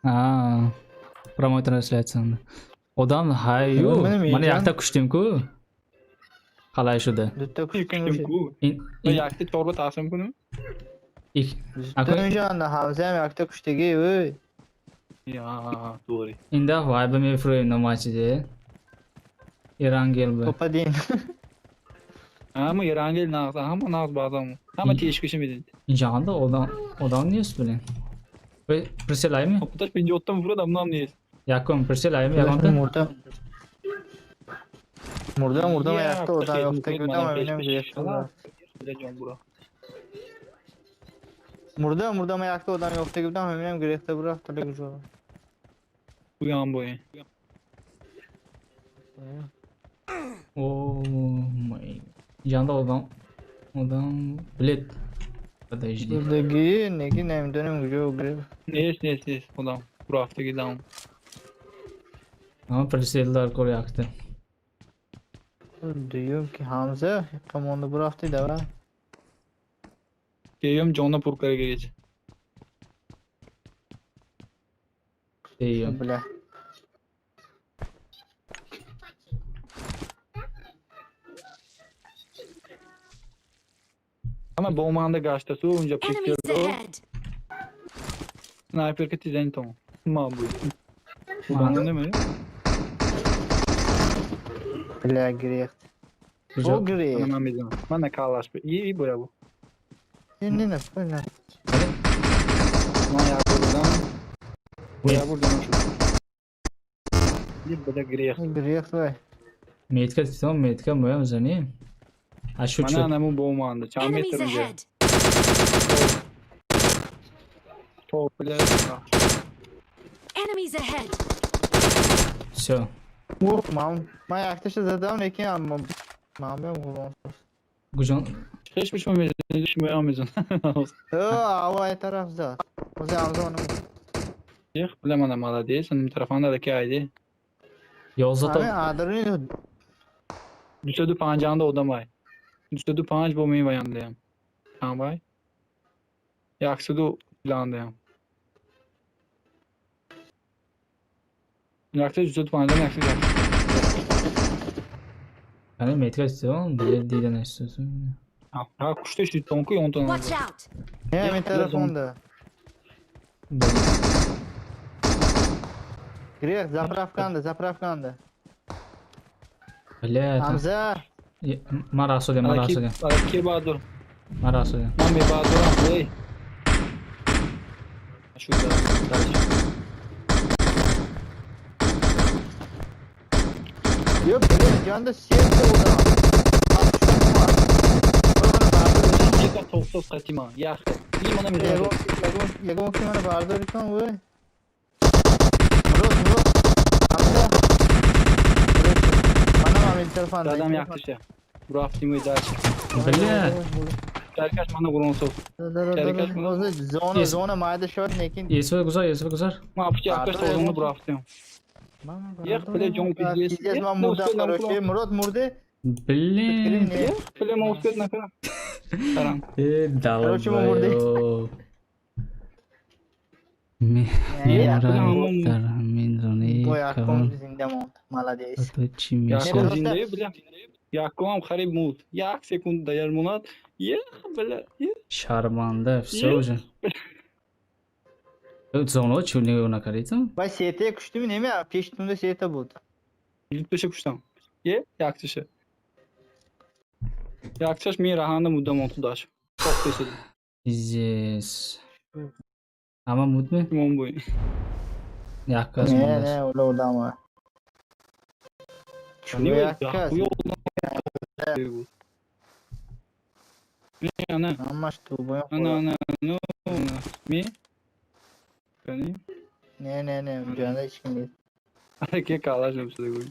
Ha, прямой трансляцияni. Odam hayu, mana yakta kuchdim-ku. Qalay shuda? Bitta kuchdim-ku. Yakta chorba taqsim kunimi? Aka Hamza ham yakta kuchdigi, voy. Ya, to'g'ri. Inda vibe mefroy namachide. Erangel bu. Topadin. Hamma Erangel nag'z, hamma nag'z ba'zan. Hamma teshkishi medin. Injanda odam, odam niyas bilan. Voy, priselaymi? To'xtash pinjotdan vuradi, bundan niyas. Yakun priselaymi yagonta? Murda. Murda, murda yakta odam yo'qdagi odam menim grexda. Murda, murda yakta odam yo'qdagi odam menim grexda biroq tilak jo'ra. Bu yon bo'yi. Oh my. Janda odam. Odam bilet. Подожди. Бурдагӣ неки намедонем куҷо гирифт. Нест, нест, нест. Худам. Бурафтаги дам. Ама прицел дар кор якта. Дуюм ки Ҳамза команда бурафти дава. Сеюм ҷона пур карда. Сеюм. Бля. Ама боманда гаштасу унҷа Enemies прицел. ahead! Снайперка тизани том. Ма буй. Худам неме? Бля, гирехт. Куҷо? О гирехт. Мана ман мезанам. Мана калаш. И бура бу. Не, не, не, бля. Ман як бурдам. Буя бурдам шуд. И буда гирехт. Гирехт вай. Метка титом, метка моям зани. А шуд Мана шуд. наму боманда. Чанд Enemies метр унҷа? ahead! То бля. Enemies ahead! Всё. Ух, ман ман якташа задам, лекин аммо ман бем гурон. Куҷо? Хеш бишмо мезанед, шумо мезанад. О, ава ай тараф зад. Озе Ҳамза онам. Ех, бля, мана молодец, аним тарафанда даки айди. 11 та. Ҳамин адрини 250-анда одам ай. 205 бо мен ваяндаям. Чанд вай? 140-андаям. 250-дан 100. Ани метка титом, бля, дида нашуд. Ха, кушта шуд тонку онтон. Watch out! Не, ҳамин тарафонда. Бля. Гирехт, заправканда, заправканда. Бля, там. Ҳамза, Ман расудем, ман расудем. Ки бадур. Ман расудем. Ман мебадурам, эй. Шуда. Дальше. Ё, бля, ҷонда сета одам. Ека тоқсоз қатима. Яхы. И мана мезанад. Ягон ки мана бардоритон, вой. Мурод, Мурод. Ҳамза. Манам ҳамин тарафанда. Дадам яхтиша. Бурафтим и дальше. Бля. Шарикаш мана гуронсоз. Шарикаш мана. Зона, зона майда шуд, лекин Есва гузар, есва гузар. Ман апчи якаш тоғымны бурафтим. Ех, бля, ҷон пиздец. Пиздец, ман мурдам, короче. Мурод мурде. Блин. Ех, бля, ман успеть накардам. Тарам. Э, Короче, мы мурды. долбоёб. Не, Мемурам дар ҳамин зонаи Бо якум калон зинда монд. Молодец. то чӣ мешавад? Якум зиндаи, бля. Якум хариб муд. Як секунд даяр монад. Ех, бля. Ех. Шарманда, всё уже. Зонао чӣ нигоҳ накардитон? Вай сета куштими неме? Пештунда сета буд. Ютпеша куштам. Е, яктиша. Яктишаш ми раҳанда муддам он худаш. Тоқтесид. Пиздец. Ҳама мудме? Мон буй. Як кас Не, мондааст. не, ула одама. Чу Не як кас. Не, ана. Ҳамаш тубоям. Ана, ана, ана. Ми? Кани? Не, не, не, ҷонда ҳеч ким нест. Ке калаш намшуда гӯй.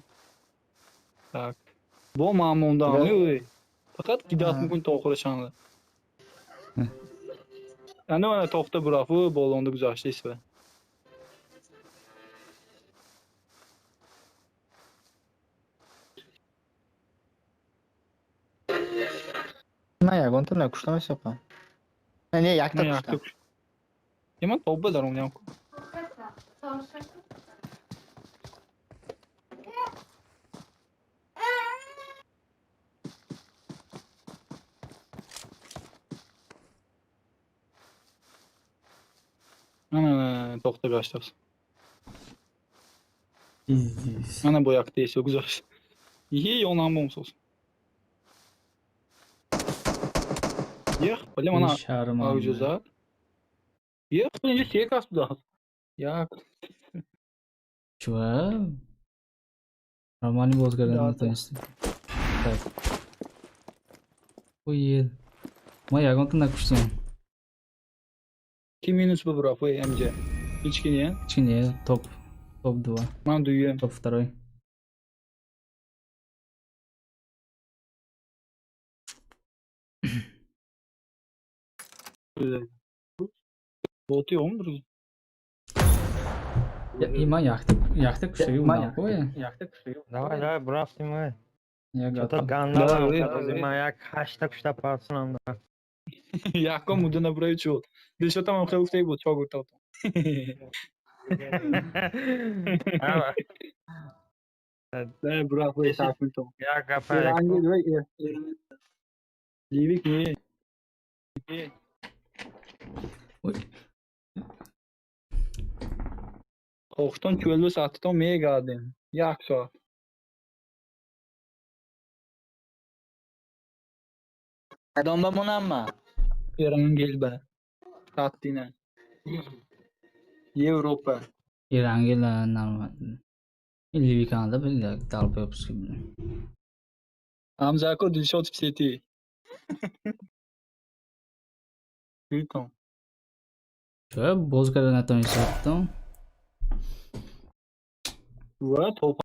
Так. Бо ман мондам, ой. Фақат кидат мумкин то охирашанда. Ана ана тоқта бураф, болонда гузашта исва. Ман ягонта накуштам ҳисобам. Не, не, якта Ман куштам. Ман тобба даромдам. Ана тоқта гаштабс. Пиздец. Ана бо якта исо гузашт. Иҳи ёнам бомсоз. Ех, бля, мана Шарманда. Ауҷозад. Ех, инҷа се кас будааст. Як. Чува? Романи боз кардан Да, да. натонистем. Так. Ой, ман ягонта накуштам. Ки минус бубураф, ой, МЖ. Ҳеч ки не? Чи не, топ. Топ 2. Ман дуюм. Топ 2. Boti yo'qmi? Iman yakta kushiga undan qo'y. Давай, давай, бурафтим ой. Я Что-то готов. ганнала, Давай, man як 8 та кушта партсунам. Яком удана брай чул. Дилшотам ҳам хеле гуфтаи буд, чо гуфта. Да, бураф вай такмил. Як гапа. Эрангел вай Ливик не. Ой. Qo'hton 42 soatdan мегардем. Як соат. Кадом ба монамма? Эрангел ба. Саатдина. Европа. Эрангел нормально. Ливиканда бил, долбоёбский, блин. Hamza aka Dilshod в сети. Прикол. Чё, боз карда натонистам? Va to'p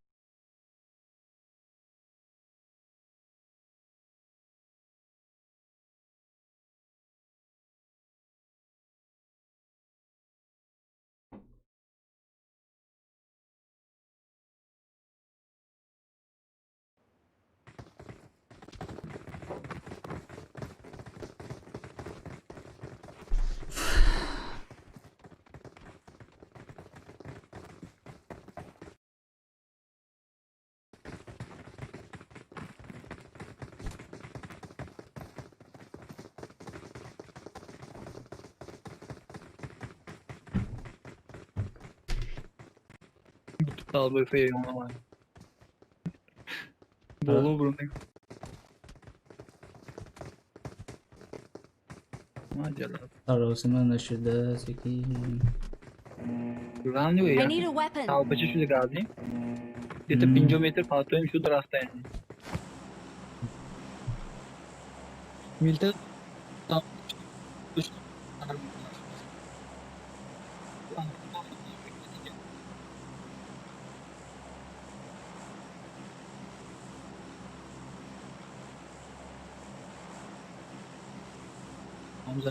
Dalba yo'q. Bolu burun. Majalar. Sarosima nashida sekin. Randiyo I need a weapon. Talpacha shu garding. Где-то 50 metr patlayim shu daraxtda endi. Milta Hamza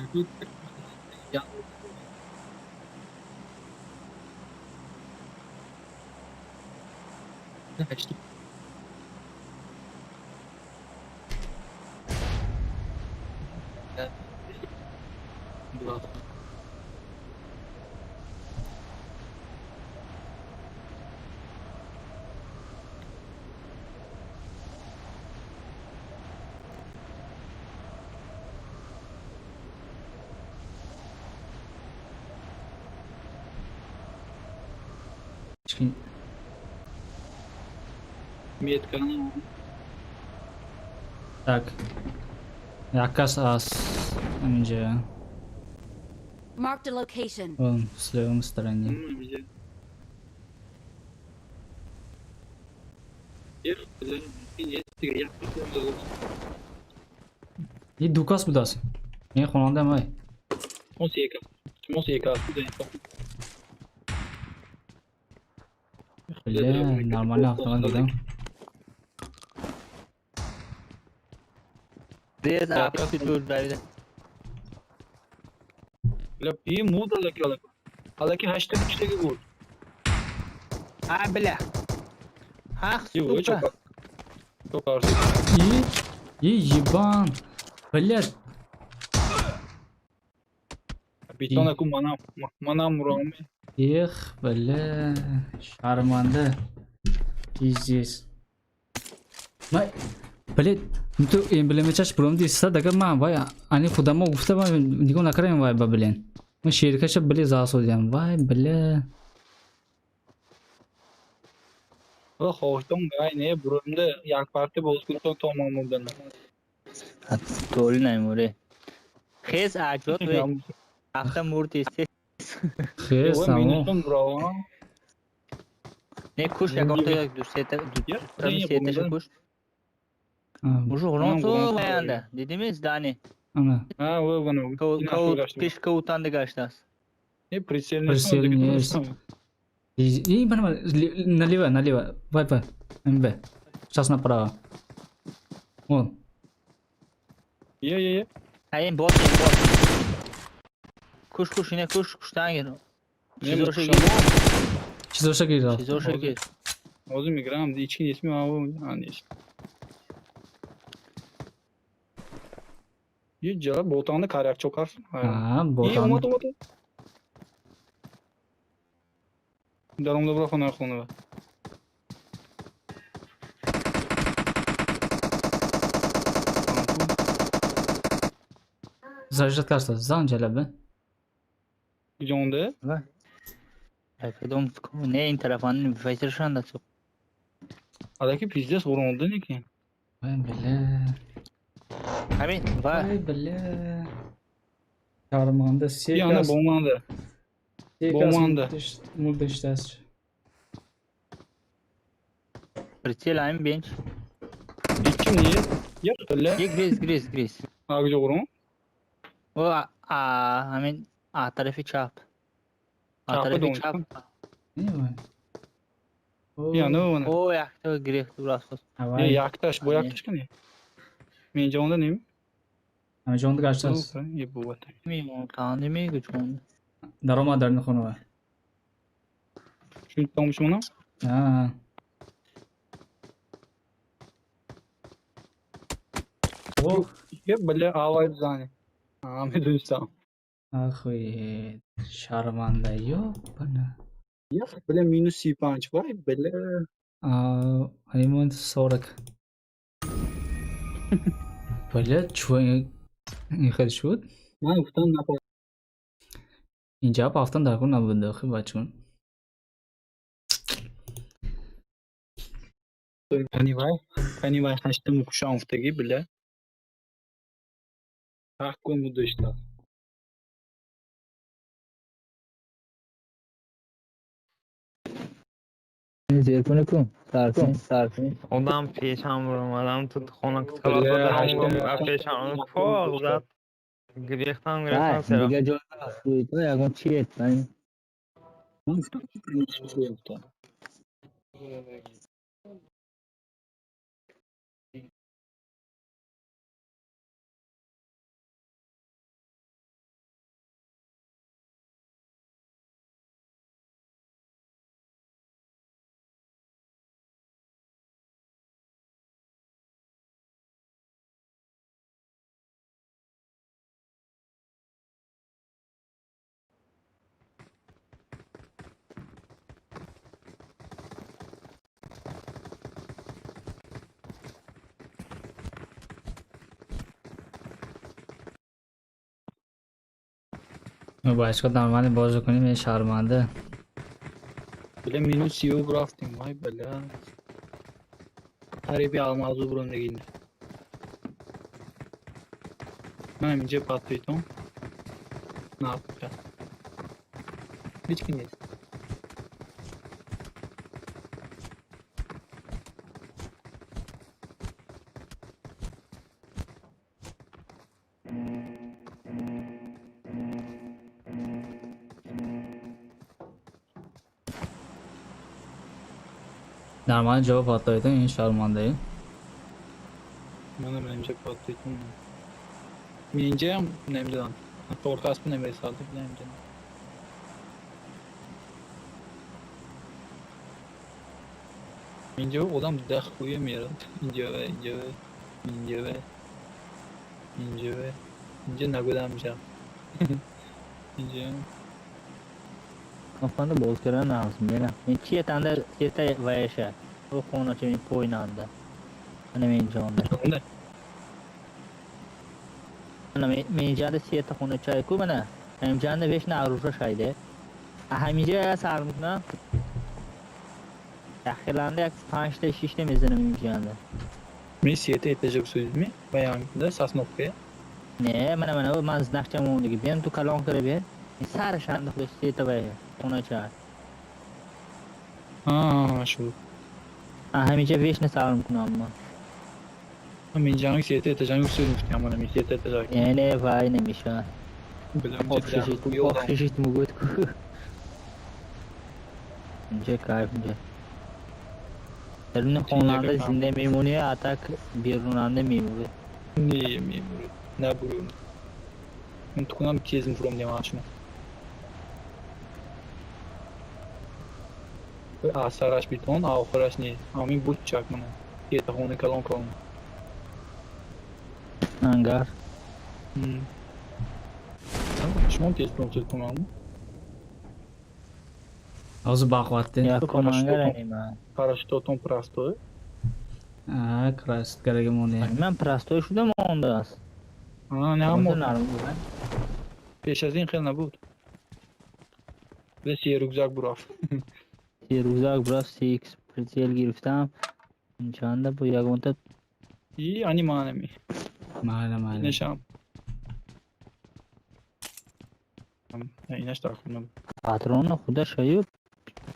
Chicken. Метка. Так. Якас ас. Аминджа. Marked a location. Вон, в левом стороне. И дукас будас. Не хонанда май. Бля, нормально автомат дадам. Без апситур Давид. Бля, и мудр лаки алаки 8 ta gol. Ha, бля. Ах, сука. И ебан. Блядь. Bitona ku mana mana murami. Эх, бля, шарманда. Пиздец. Май, блядь, ну ту эмблема чаш бромди иста дага ман вай ани худамо гуфта ман нигоҳ накардем вай ба блин. Ман шерикаша блин засодям. Вай, бля. Va xohishdan gay ne burimda як parti bozgunton tomonidan. To'g'ri naymure. Xez ajot ve afta murti Хез само. Ne kuş ya gorta seta seta kuş. Уже гронцо bayanda. Dedimiz dani. Ana. Ha, va buni. Kau pesh kautanda gashtas. Ne прицельный. И налево, налево. ВП. МБ. Сейчас направо. Вон. Е. Ай, бот, бот. Куш куш ине куш куштангир. Чизоша гир. Чизоша гир. Чизоша гир. Ҳозир мегирам, ҳеч ки нест, ман нест. Е ҷала ботанни каряк чокарсың. Ha, Е, ботан. омад, омад. Даромда бура хона хона. Заряжать карса, зан ҷалаби. Ҷонда? Кадом не ин тарафани файсершанда чуқ. Адаки пиздец уронда неки. Вай бля. Ҳамин ва Вай бля. Шарманда Яна секас. боманда. Боманда. Мурдиштас. Прицел ҳамин бенч. Икки не? Як бля. Як грез грез грез. Агҷо урон? О а ҳамин а тарафи чап. А Чапа тарафи донг. чап. Не вай. Яна она. О якта грех дураст. Е, якташ, бо якташ кани. Мен ҷонда нем? Ҳама ҷонда гаштас. Е буват. Мемон тани мегу ҷон. Даромад дар хона. Шун тамошона? Ha. Ох, Е, бля, авай зани. А, медонистам. охуеть. Шарманда, ёбана. Як, бля, минус 35, вай, бля. А, ремонт 40. Бля, чё ин хел шуд? Ман гуфтам напа. Инҷа рафтан дар кор набуд охи бачун. Кани вай, кани вай ҳаштаму кушам гуфтагӣ, бля. Ҳақ кун муддашта. Зеркуни кун. Саркун, саркун. Одам пешам буромадам тут хона Бля, ҳаштам пешам фоқ зад. Гирехтам Вай, гирехтам сера. дига ҷой то ягон чи ет. Ман гуфтам гуфтам. Бачка нормально бозӣ кунем, ин шарманда. Бля, минус 30 рафтем, вай, бля. Тариби алмазу буром дегин. Ман инҷа патоитон. На, бля. Ҳеч ки нест. Нормально ҷавоб патоитон, ин шармандаи. Манам инҷа патоитон. Мен инҷаам намедонам. Торкасб намерасад, намедонам. Инҷа одам дах хуя мерад. Инҷа ва инҷа ва инҷа ва инҷа ва инҷа нагудам ҷа. Инҷа Компанда боз кардан нағз мера. Мен чи етанда сета ваяша. О хонача мен пойнанда. Ана мен ҷонда. Онда Ана мен ҷанда сета хонача ку мана. Ҳам ҷанда веш на аруша шайде. А ҳаминҷа сар мекунам. Яхиланда як 5 та 6 та мезанам ин ҷанда. Мен сета этажа гусудми? Ваямда сосновка. Не, мана мана ман знакча мондиги. Бем ту калон кара бер. Сар шанда худаш сета вая хонача. А, шу. А ҳаминҷа веш на сар мекунам ман. Мен ҷанг сета этажа гусудм, мана мен сета этажа. Не, не, вай намеша. Бля, инҷа дах хуя одам. Общежит мугуд ку. Инҷа кайф инҷа. Даруни хонанда зинда мемонӣ, а так берунанда мемурӣ. Не, мемурӣ. Набурӯм. Мен тукунам тез мефуром демашма. Сараш бетон, а охираш не. Ҳамин бучак мана. Ета хони калон калон. Ангар. Шумо тез кунам. Ҳозир бақувватdi. Якум ангар нима. Парашютотон простой. А, краст кераги монди. Ман простой шудам ондааст. А, не ҳамо. Пеш аз ин хел набуд. Бес рюкзак бурафт. Се рюкзак бурафт, 3x прицел гирифтам. Чанда бу ягонта И ани манами. Майли, майли. Нешам. Инаш такунам. Патрона худаш аю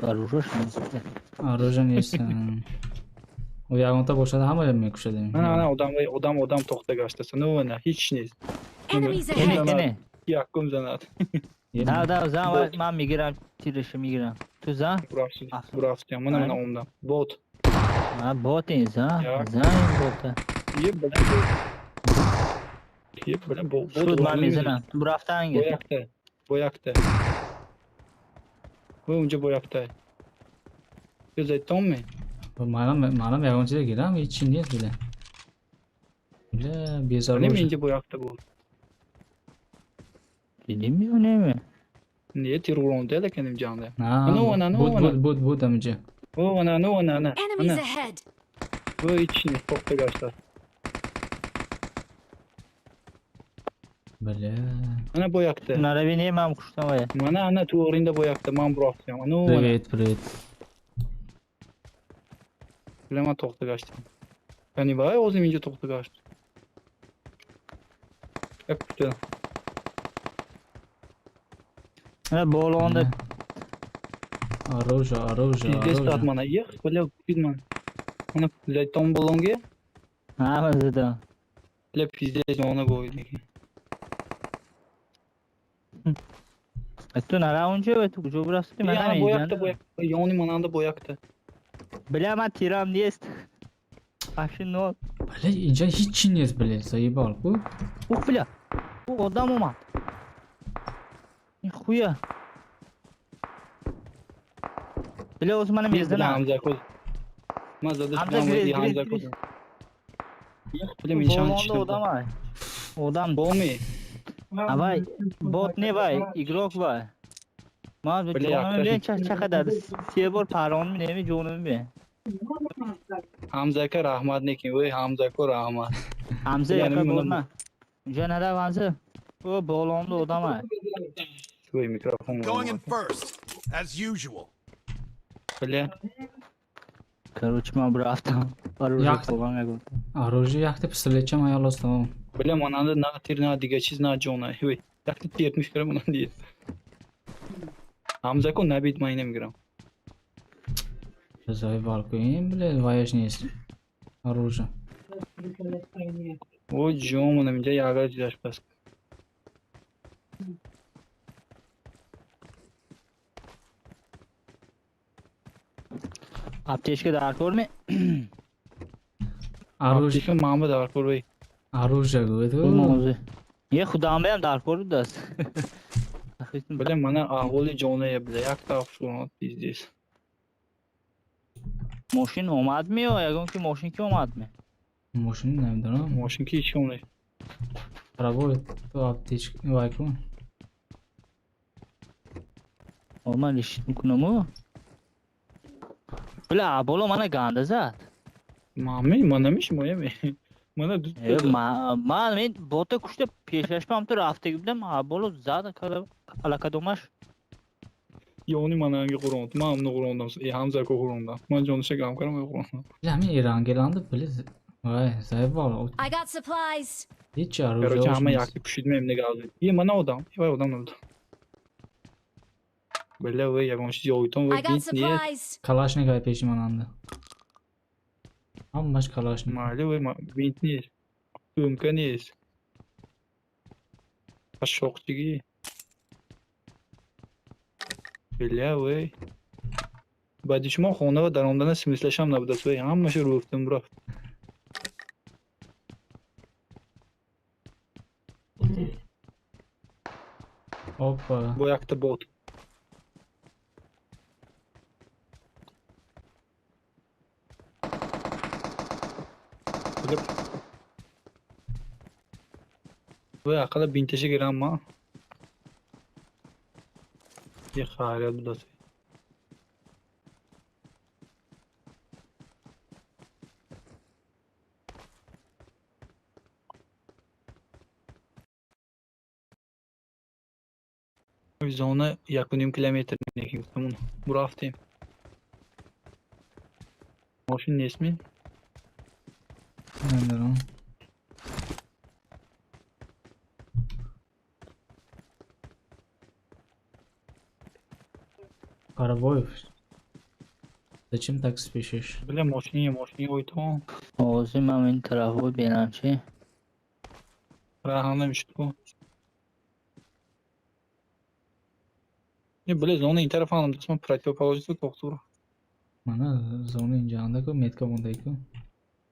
оружие нест. Оружие нест. У ягонта бошад ҳама мекушадем. На, на, одам, одам, одам тохта гаштаст. Ну, на, ҳеч нест. Enemies Кене, ahead. кене. Якум занад. Да, да, зан, ман мегирам, тирашо мегирам. Ту зан? Бурафти, мана мана омдам. Бот. А, бот ин зан. Зан бота. Е, бля. Е, бля, бот. Шуд ман мезанам. Ту рафтанги. Боякта. Боякта. Бо унҷа боякта. Ё зайтонми? Манам, манам ягон чизе гирам, ҳеч чи нест бля. Бля, безор. Неми инҷа боякта буд. Дидим ё неме? Не, тир уронда лекин инҷанда. На, Ну, ана, ну, буд, ана. буд, буд, буд амҷа. О, ана, ну, ана, ана. Enemies Ана. ahead. Бо ҳеч нест, тохта гаштаст. Бля. Ана боякта. Нарави не ман куштам вая. Мана ана туғринда боякта, ман бурафтам. Ну, ана. Привет, привет. Бля, ман тохта гаштам. Яъне вай озим инҷа тохта гашт. Як кушта. Ана болонда Оружие, оружие, Пиздец дад оружие. мана. Ех, бля, кушид ман. Ана зайтон болонге. ҳама задам. Бля, пиздец она гоид. Ту нара унҷа ва ту куҷо бурафти? Ман Ана боякта, инҷа. боякта. Ёни мананда боякта. Бля, ман тирам нест. Вообще нол. Бля, инҷа ҳеч чи нест, бля, заебал ку. Ух, бля. У одам омад. Нихуя. Бля, оз мана мезанам. Ҳамза куз. Ман зада Ҳамза шудам, грез, вади грез, Ҳамза грез. куз. Ех, бля, миншан Болонда одам ай. Одам. Боми. Авай, бот не вай, игрок вай. Ман Бля, ҷонам якташ. бе ча чақадар се бор парон неми ҷонам бе. Ҳамзака раҳмат некин. Вой, Ҳамзако раҳмат. Ҳамза Бля, яка неми борма. Унҷа нарав Ҳамза. О болонда одам ай. Вой, микрофон. Going in first, as usual. Бля, Короче, ман бурафтам. Оружие қилган ягон. Оружие якта пистолетчам аёл тамом. Бля, мананда на тир, на дига чиз, на ҷона. Вой, якта тертмиш кара мананда. Ҳамзако набид ман ина мегирам. Заебал ку, ин, бля, ваяш нест. Оружие. О, ҷон, манам инҷа ягар чизаш пас. Аптечка дар кор ми? Оружие, Аптечка ман ба дар кор вой. Оружие гӯ. Мозӣ. Е худам беам дар кор будаст. Бля, мана аҳволи ҷоная, бля, якта афшурон пиздец. Мошин омад ми ё ягон ки мошин ки омад ми? Мошин намедонам. Мошин ки ҳеч ком не. Рабой, ту аптечка вай кун. О ман лишит мекунам. Бля, боло мана ганда зад. Мами, мана мишмоями. Мана ду. Е, ман мен бота кушта пешашпам ту рафтаги будам, а боло зад алакадомаш. Ёни мананги қуронд. Ман ҳамно қурондам. Э, Ҳамзако қурондам. Ман ҷониша гам кардам, ой қурондам. Бля, ҳамин Ирангеланда, бля, вай, заебал. I got supplies. Ҳеч оружие Короче, ҳама нест. якта кушид мем нега. Е, мана одам. Е, вай одам набуд. Бля, вай ягон чиз ёвитон вай I got бит не. supplies. Калашник ай пеши мананда. Ҳамаш калашник. Майли, вай бит нест. Умка нест. Қашшоқчиги. Бля, вай. Баъди шумо хона ва даромадана смислашам набудаст. Вай, ҳамаша рӯфтум рафт. Опа. Бо якта бот. Bilib. Bu aqala bintasha giramman. Ye xayriyat budasi. Zona 1,5 kilometr lekin uni buрафтем. Moshin nesmi? Намедонам. Карабоев. Зачем так спешишь? Бля, мошине, мошине o'yton. Hozir man ин тарафо бинам чи. Rahanda mishitku. Не, бля, зона ин тараф ҳам дастман противоположный тоқтур. Мана зона инҷаандаку метка мондайку.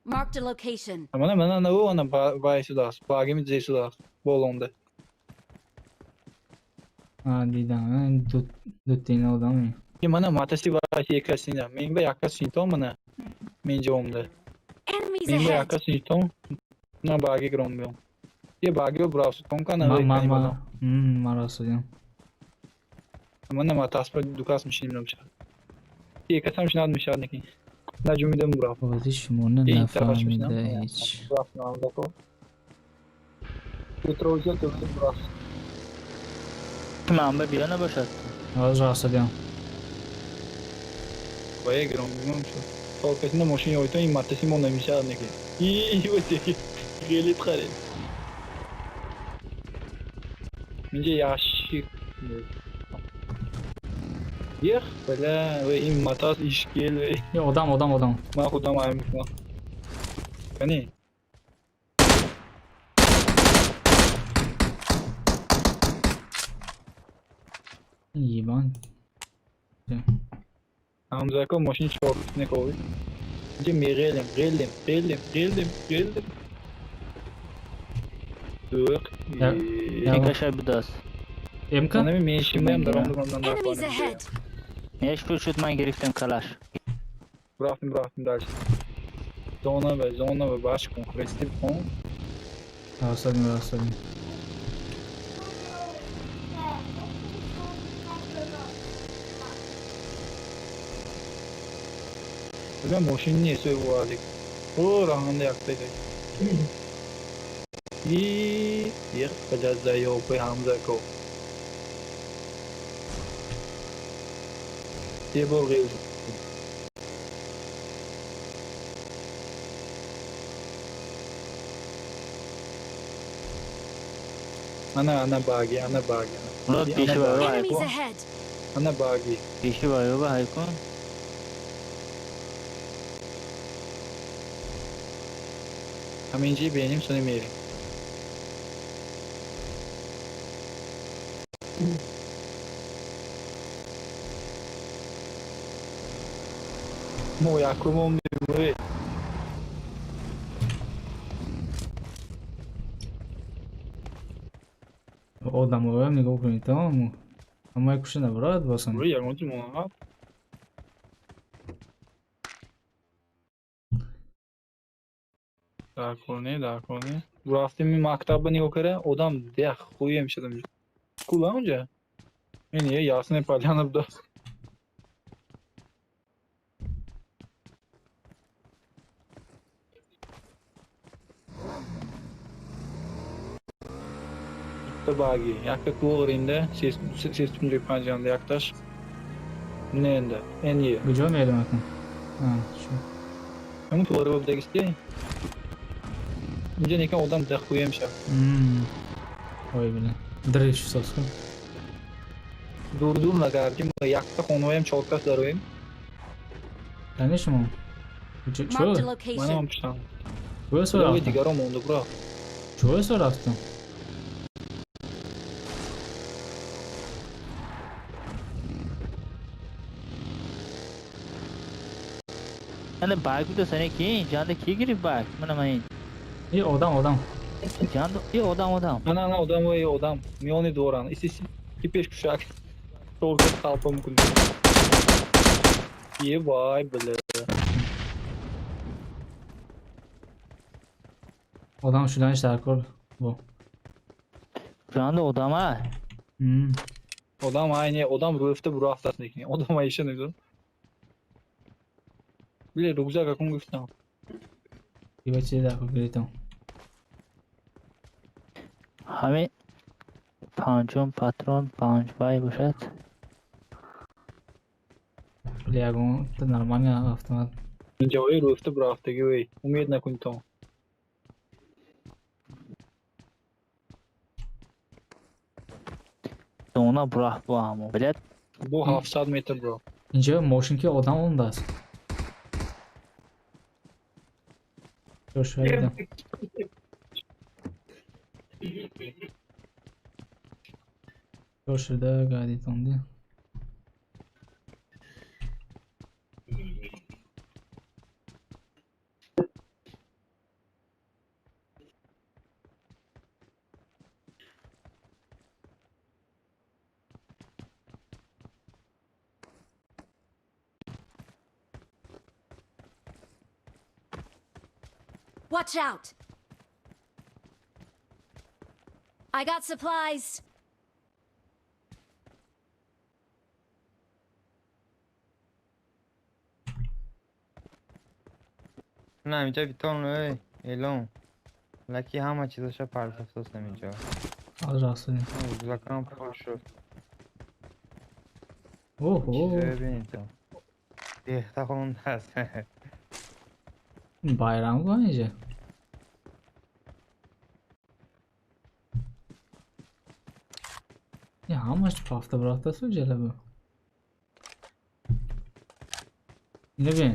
Marked a location. Mana mana ana u ana bayisi das. Bagimi zesi das. Болонда. А дидам, дутина одами. Е mana matasi bayisi ekasina. Men ba yakka sintom mana. Men javomda. Enemies Men ba ahead. yakka sintom. Na bagi grom. Е баги бравс тонка на Ма ма ма. Ма ростудям. Mana matas ba dukas мишин мша. Екасам шинад мишад неки. На ҷумидам бурав. Бозӣ шумона Ин тарафаш нафаҳмида мешинам. ҳеҷ. Бурав намдако. Петровича тӯли бурав. Ман ба биё набошад. Ҳозир ростудям. Ба е гром бимам шуд. Толкасина мошин ёйтон ин матаси мо намешад неки. И вот гелит харид. Инҷа ящик. Ех, бля, ин матас ишкел. Е одам, одам, одам. Ман худам ай мекунам. Кани? Ебан. Ҳамзако мошин чоркисне ковид. Инҷа меғелем, ғелем, ғелем, ғелем, ғелем. Дӯқ. Я- я- Икаша будааст. МК? Манами мешимаям даромдум ман Enemies ahead. Неш пул шуд ман гирифтем калаш. Бурафтим, бурафтим дальше. Зона ва зона ва баш кун, христи кун. Ростудем, ростудем. Бля, мошин нест ой вазик. О, раҳанда якта И ех, бля, заёбы Ҳамзако. Е бор ғел. Ана, ана баги, ана баги. Мурод пеши Ана ва баги. Enemies ahead. Ана баги. Пеши ва ёба ҳайкун. Ҳаминҷи беним сони мерем. Мо якумом меморе. Одамоям нигоҳ кунед, тамом. Ҳамаи кушта набарад босан. Рӯи ягончи монад. Даркор не, даркор не. Рафтем ин мактабба нигоҳ кара, одам дех хуе мешадам. Кула унҷа? Ин е ясне поляна буда. Bitta bagi, yakta to'g'rinda, ses 5 anda yaktаш. Не энда, эн е. Куҷо мерем акун? А, шу. Ҳамун to'g'ri bo'lib Инҷа некан одам дех хуе мешад. Ой, бля. Дрифт соску. Дур-дур нагардим, якта хонаҳоям чоркас дароем. Кани шумо? Чо? Marked a Манам location. пуштам. Чӯ со Ой, рафтам? дигаро монда бура. Чӯ со рафтам? Ана баг будааст ане ки? Ҷанда ки гирифт баг? Мана ман ин. Е одам, одам. Ҷанда е одам одам. Ана ана одам ой одам миёни дворан. Иси ки пеш кушак. Чоркас қалпа мукун. Е вай бля. Одам шуданиш дар кор бо. Жанда одама. Одам айне, одам рӯфта бурафтаст некни. Одам айша нагӯ. Биле рюкзак акун гуфтам. Ива чизе дар кор гиритам. Ҳамин панҷум патрон панҷ бай бошад. Биле ягон нормальный автомат. Ҷои рӯфта бурафтаги вей. Умед накун то. Зона бурафт бо ҳамо. Билет Бо 700 метр бро. Инҷо мошин ки одам ондааст. Шояд. Шуда гадитонди. Watch out! I got supplies. На, инҷа битон эй, элон. Лаки ҳама чизаша партофтостам инҷо. Аз расидем. Рюкзакам пур шуд. Оҳо. Чизое бинед то. Бехта хондааст. Байрам го инҷа. Я ҳамаш пафта бурафтасту ҷалабу. Ина бин.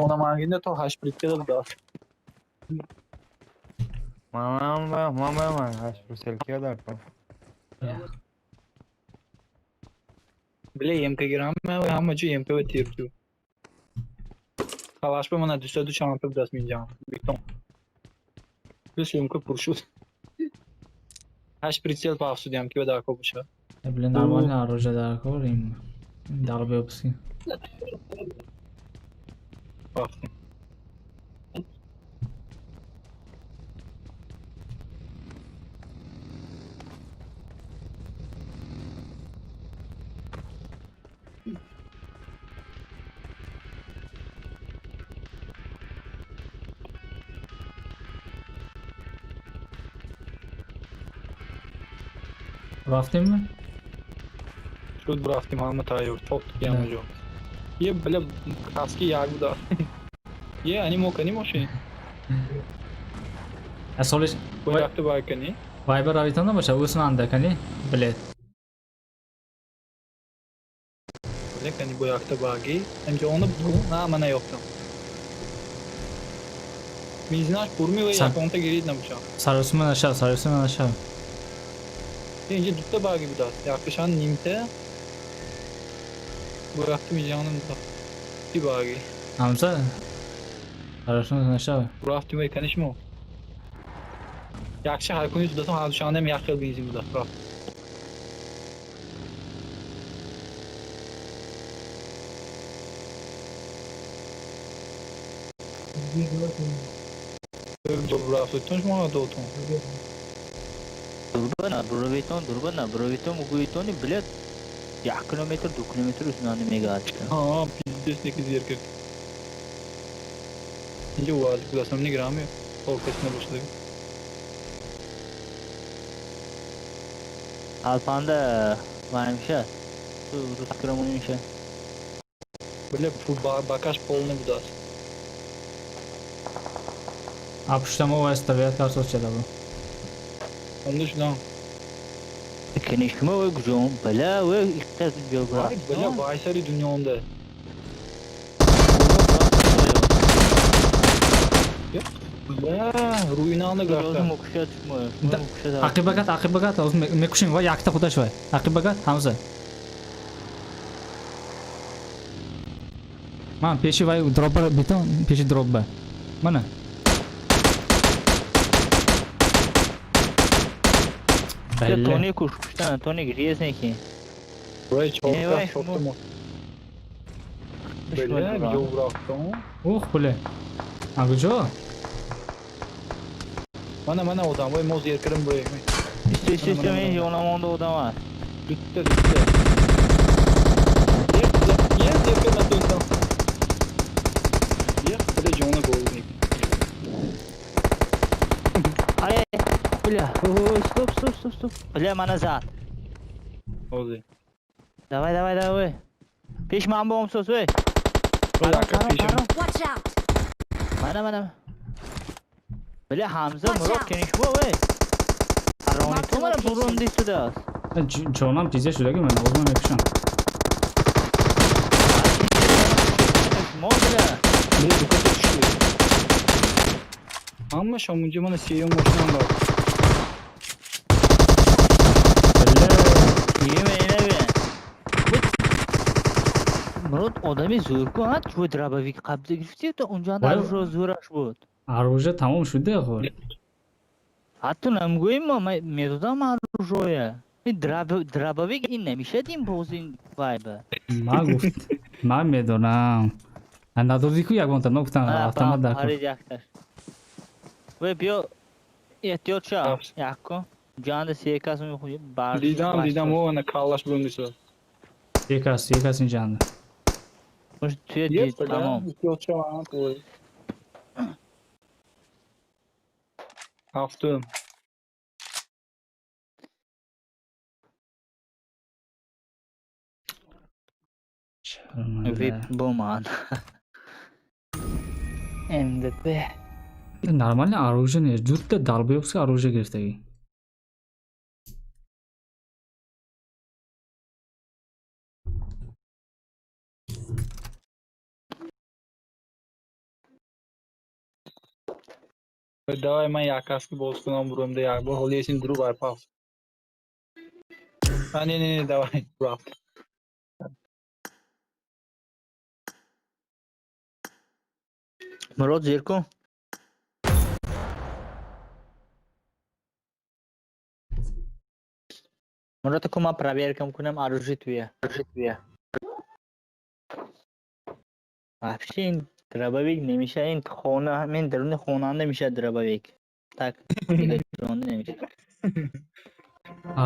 Ёнамангинда то 8 прикада будаст. Манам ба, ман ба ман ҳашт пурселкиё дар кор. Биле МК гирам, ҳама ҷо МК ва тирту. Калаш ба мана 202 чанта будаст минҷам. Битон. Плюс МК пур шуд. 8 прицел пафсудиам ки ба дар кор бошад. Биле нормально оружие дар кор им долбёбский. Пафсудиам. Рафтем? Шуд бурафтем ҳама тайёр. Топтик ҳама ҷо. Е биле каски як буда. Е ани мо кани мошин. Асолиш Бо якта бай кани. Вайбер равитон набоша, усманда кани? Билет. Биле кани бо якта баги. Ҳамҷо она бу на мана ёфтам. Бензинаш пурми ва яконта гирид набоша. Саросима наша, саросима наша. Инҷа дута баги будаст. Якташан нимта. Бо якта миҷанам ди баги. Ҳамза? Саросима наша. Бурафтим вай кани шумо. Якша ҳар куни дудатон ҳар душанбе як хел бензин будаст. Рафт. Бурафтутон шумо дотон. Дурбана, буровитон, дурбана, буровитон, мугуитони, билет 1 километр, 2 километр усунани мегард. Ҳа, пиздец неки зер кард. Инҷо УАЗ будастам нигирам ё кас набошад. Алпанда ваймша. Ту рус киромуниша. Биле бакаш полный будаст. А пуштамо вайс табиат карсос чалабу. Онда шудан. Кенишма вай гужон, бала вай иққаз Вай, била вайсари дунёнда. Била руйнанда графта. Ақибагат, ақибагат, ҳозир мекушем, вай якта худаш вай. Ақибагат, Ҳамза. Ман пеши вай дробба битон, пеши дробба. Мана. Тони куш, куштан, Тони грезный. Вай чорта, чорта мо. Била, видео бурафтам. Ух, бля. А куҷо? Mana mana odam, voy moz yerkirim bu. Üstü men yonamonda odam var. Bitta bitta. Yer yerkirma to'ysan. Yer bitta joni bo'ldi. Ay, бля, стоп, стоп, стоп, стоп. Бля, mana zat. Hozir. Давай, давай, давай. Peshman bo'lmsiz, voy. Voy aka peshim. Watch out! Mana mana. Бля, Hamza Watch Murod out. kenish bu, voy. Aroni Mark the mana location. burunni ustida. Ҷонам пизде шудаги ман озма мекушам. Mo, бля. Бля, do'konga tushdi. Hamma shomunga mana sevim mashinam bor. Бля, Yeme, yeme. Murod odami zo'r-ku, ha? Chu дробовик qabza girifti, то unjan Voy. оружие zo'rash буд. Оружие тамом шуде хо. Ҳатто намгӯем мо, ман медодам оружие. Ин дробовик ин намешад ин боз ин вайба. Ман гуфт, ман медонам. Надодӣ ку ягонта, ман гуфтам автомат дар кор. Харид якташ. Вой биё эҳтиёт шав. Якку. Ҷанда се кас мехӯрӣ бар. Дидам, дидам, о ana kallash bo'ldi. Се кас, се кас инҷанда. Муш туя Yer дид, тамом. Ehtiyot shav, qo'y. Haftum. Шарманда. Вип боман. МВП. Нормально оружие нест. Дута долбоёбский оружие гирифтагӣ. Давай man yakasini boz qilaman burimda yak. Bu holi esim durib aypaf. Ha, не, не, не, давай, rap. Murod зир кун. Мурод ку ман проверка мекунам оружие туя. Оружие туя. Вообще ин дробовик намеша ин хона ҳамин даруни хонанда мешавад дробовик. Так, дига ҷонда намешавад.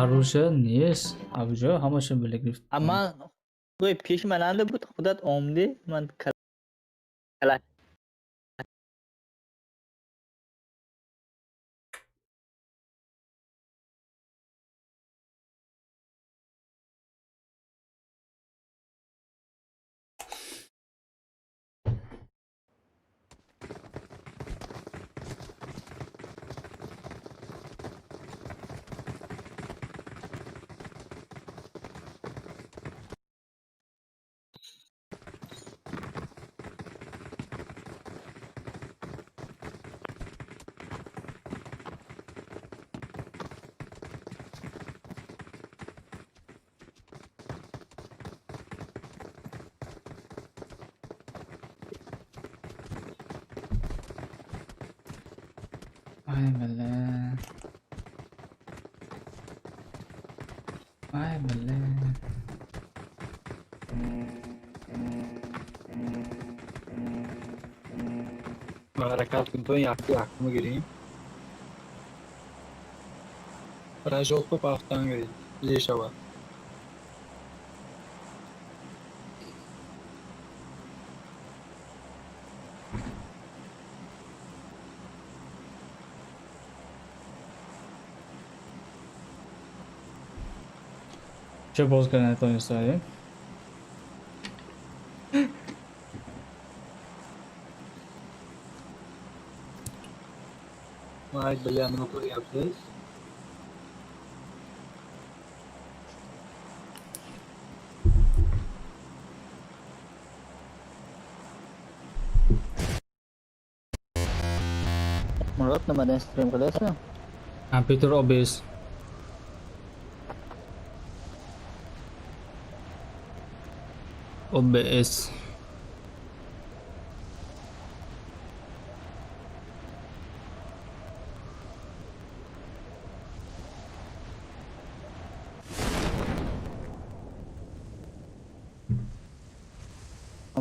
Оружие нест. Оружие ҳамаша била гирифт. Амма гӯй пеши мананда буд худат омдӣ ман кала Ай, бля. Ай, бля. Harakat qilib yakka yakka giring. Rajok ko'p aftan giring. Leshava. Чё боз карда натонистаем? Voy, бля, nima ko'ryapsiz? Murod nimadan stream qilasan? Компьютер OBS. OBS.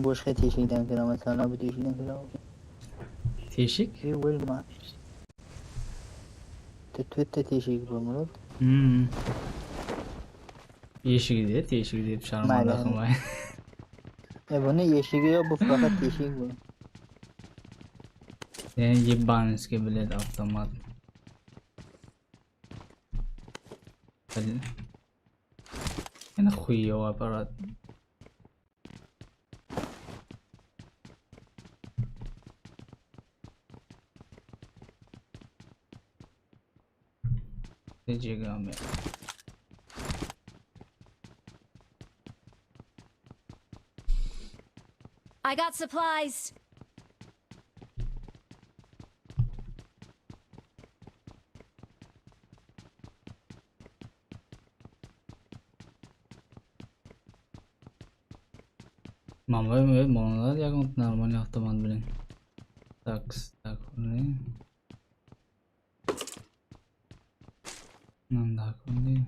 Boshqa teshikdan kiraman, sana bu teshikdan kiraman. Teshik? O'lma. To'rtta teshigi bor Murod. Eshigi de, teshigi deb sharmanda qilmay. Buni eshigi yo'q, bu faqat teshik bu. Ебанский, блядь, автомат. Блин. Yana хуёвый аппарат. I got supplies. Мама, мона, я нормальный автомат, блин. Так, так, блин. Так, блин.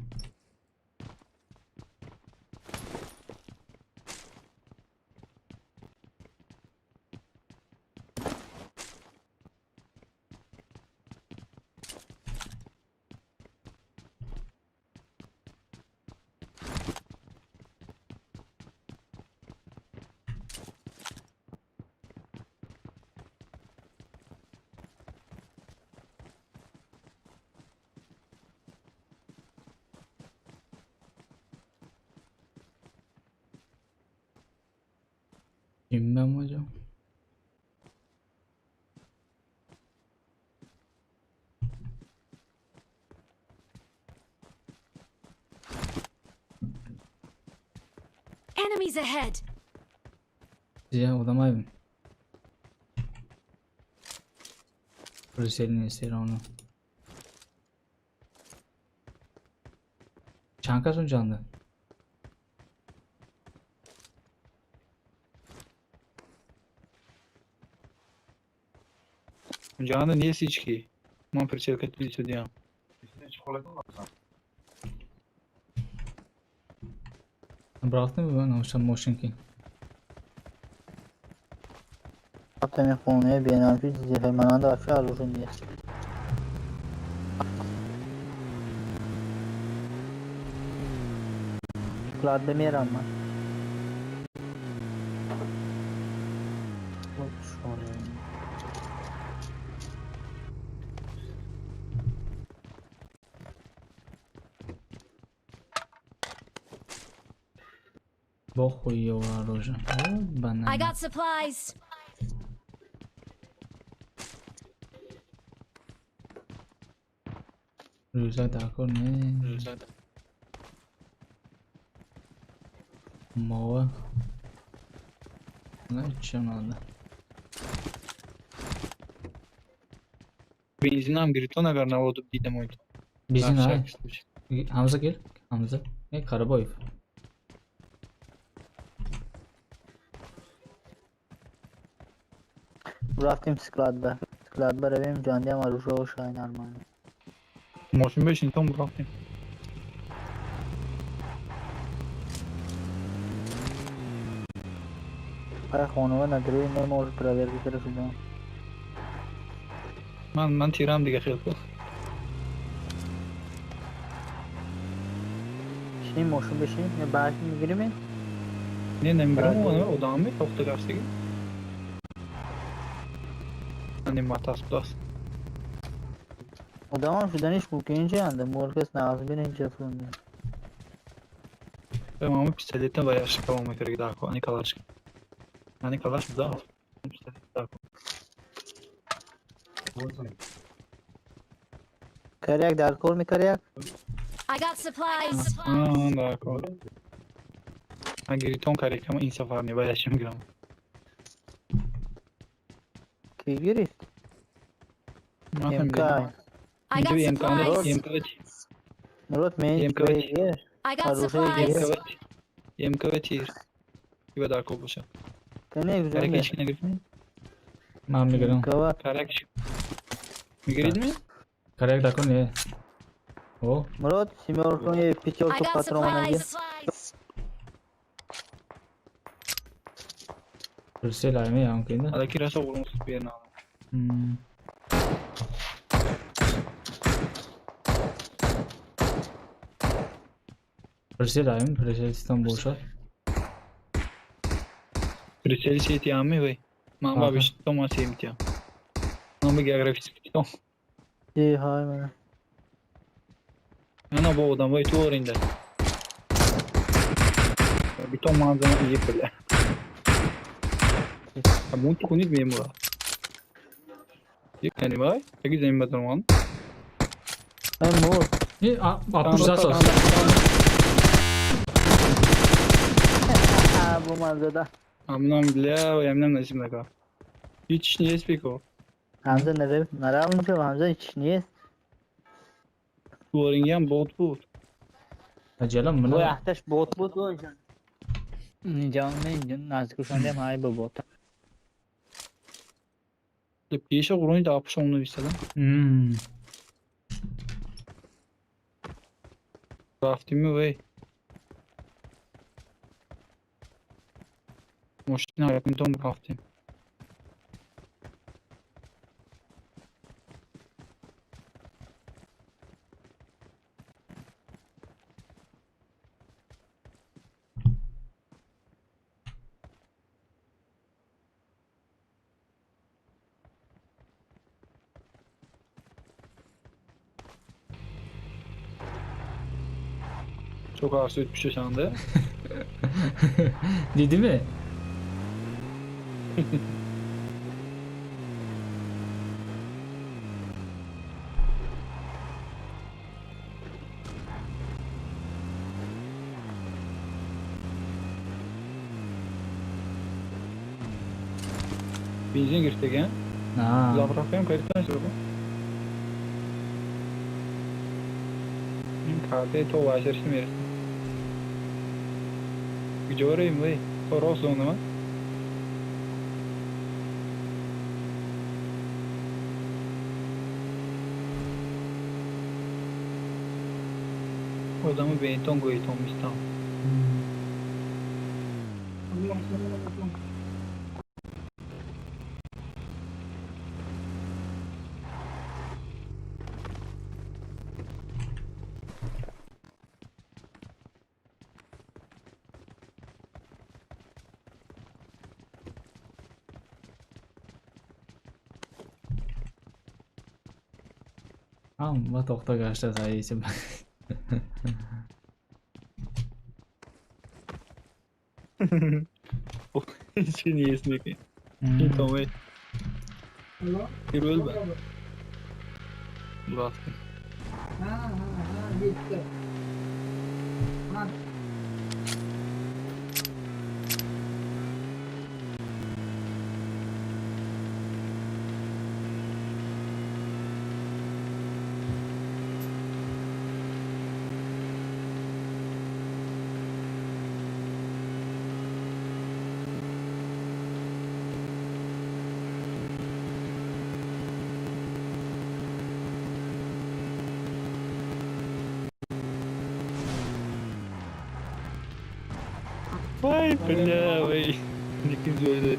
Bilmem hocam. Enemies ahead. Ya odamayım. Brüssel'in eseri onu. Çanka suncandı. Jani nesichki? Man percherka deyam. Bıraktın mı ben o'sha moshinki? Рафтами хонаи бенамши зеҳрмананда вообще оружие нест. Склад мерам ман. Бохуй оружие. I got supplies. Рюкзак такой, не. Рюкзак. Мова. Ну, что надо? Benzin ham giriton agar navodib deydi o'yda. Benzin ha. Hamza gel. Hamza. Ne Karaboyev. Рафтим склад ба. Склад ба равем ҷандиам оружие шай нормально. Мошин бешин том рафтим. Ай хонава надруи не может проверка кара шудам. Ман тирам дига хел кун. Шин мошин бешин, не баъд мегирим? Не намегирам, одамми тоқтагаштиги. Ани матас будас. Одамам шуданиш мумкин ҷанда, молкас нағз бин инҷа фунда. Мама пистолетdan va yaxshi kalom kerak darko, ani kalash. Ani kalash да. Пистолет darko. Каряк даркор ми каряк? I got supplies. Darko. Агиритон карякама ин сафар не баяшим гирам. Ки гирифт? МК. I got supplies. Мурод мен МК. I got supplies. МК тир. Ива дарко боша. Кане Каряк ҳеч нагирифтми? Ман мегирам. Каряк мегиридми? Каряк даркор не. О. Мурод, семёрку и I пятёрку got патрона нагир. supplies. Brüssel aymi yam kiydi. Адаки расо урмус берна. Прицел aymi, прицел титан бошад. Прицел сетями вей. Ман ба Ага. бештом ма семтям. Ман ба географический том. Ey hay mana. Ana bu odam voy to'g'ringda. Biton manzara yeb бля. А мультик у них мемура. Понимаю? Таки заниматься. Ay mor. И а засос. Ha bu manzara. Amnam бля, ямнам насимнака. Hiç niye spiko? Hamza nere? Nere almış Hamza hiç niye? Duvaringen bot bu. Ajalam Bu mana. yaxtash bot bot bu. Jonni nazik o'shanda ham hay bu bot. Pesha uruny da apshomni bisadan. Raftimi vey. Moshina yaqin tom raftim. Çok ağır süt anda. Dedimi? Benzin girdik ha. Ha. Заправка ham qayerdan so'radi? Men karta to ajrashim bersin. Jo'rayim voy. To'g'ri nima? Odamı benton goyton mistam. Hamma to'xtagashda sayisi. Hiç niyesini ki. Tamam. Bir öl ben. Bıraktım. Vay бля, vay. Ikinci öyle.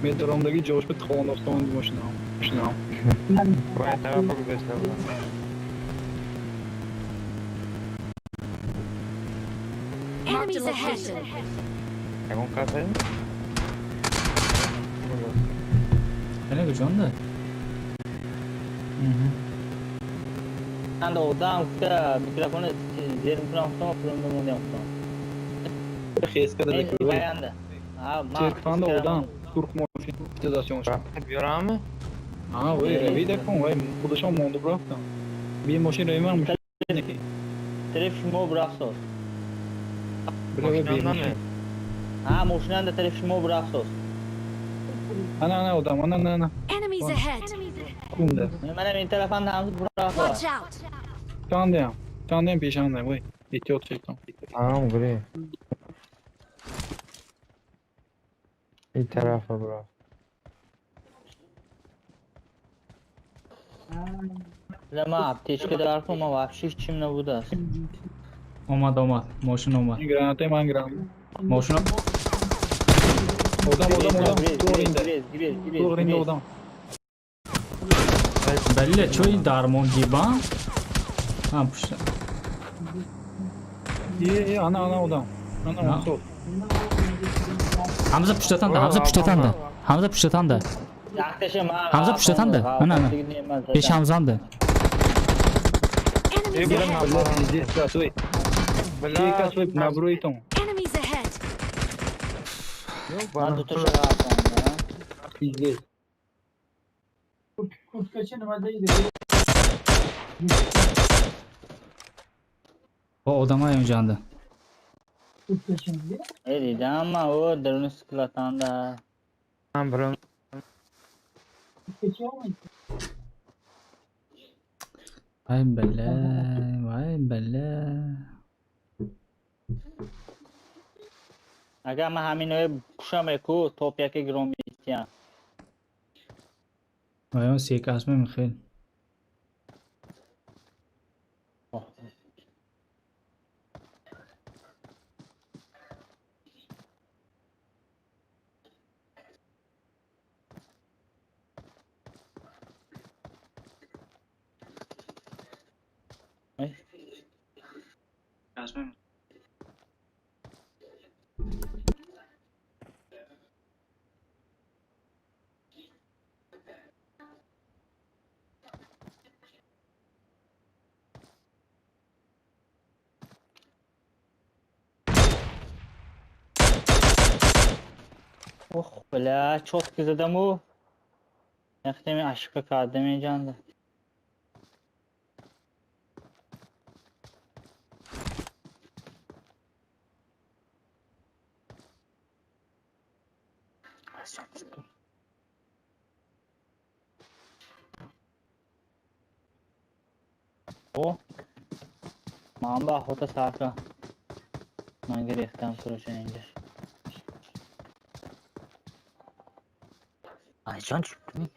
Metromdagi jo'shib Qovondoston mashina. Mashina. Voy tarafa guzashlar. Enemies ahead. Yagon qasay? Qanaqa jonda? Anda odam kuta mikrofonni yerim bilan qutam, pulimni bundan qutam. Xeskada Bayanda. Ha, ma. Serkanda odam turk mashina. Raftib yurami? Ha, voy, ravida kon, voy, xudishon mondu biroqdan. Bir mashina rayman mashina. Telef shmo brafsos. Mashinandami? Ha, mashinanda telef shmo brafsos. Ana ana odam, ana ana ana. Enemies ahead. Kunda. Mana men telefonda ham brafsos. Watch out. Tanda ham. Tanda ham peshanda ham, voy. Ehtiyot shayton. Tamam, guri. Bir tarafa bro. Lama aptechka darku, ma вообще hech kim nabуда. Omad, omad. Mashina omad. Granata man granata. Mashina Odam, odam, odam. To'g'ringda. To'g'ringda odam. Bella, чё ин дармон гибан? Ha, pushta. Ana ana odam. Ana sol. Hamza pushtatanda, Hamza pushtatanda. Hamza pushtatanda. Hamza pushtatanda. Ana ana. Besh Hamzandı. Enemies ahead. Бля, наброй там. Enemies ahead. Пиздец. O odama yoncandı. Ey ama o daruni sıkılatanda. Ham birim. Vay bela, vay bela. Aga men haminoy kushamay ku top yaka grom bitgan. Voy, sekasmi Mixail? Oh bla, çok güzel adam o. Yaxtemi aşıqa qadımı O. Mamba xota sarka. Manga rexdan kurashayinga. Ayjon tushibdimi?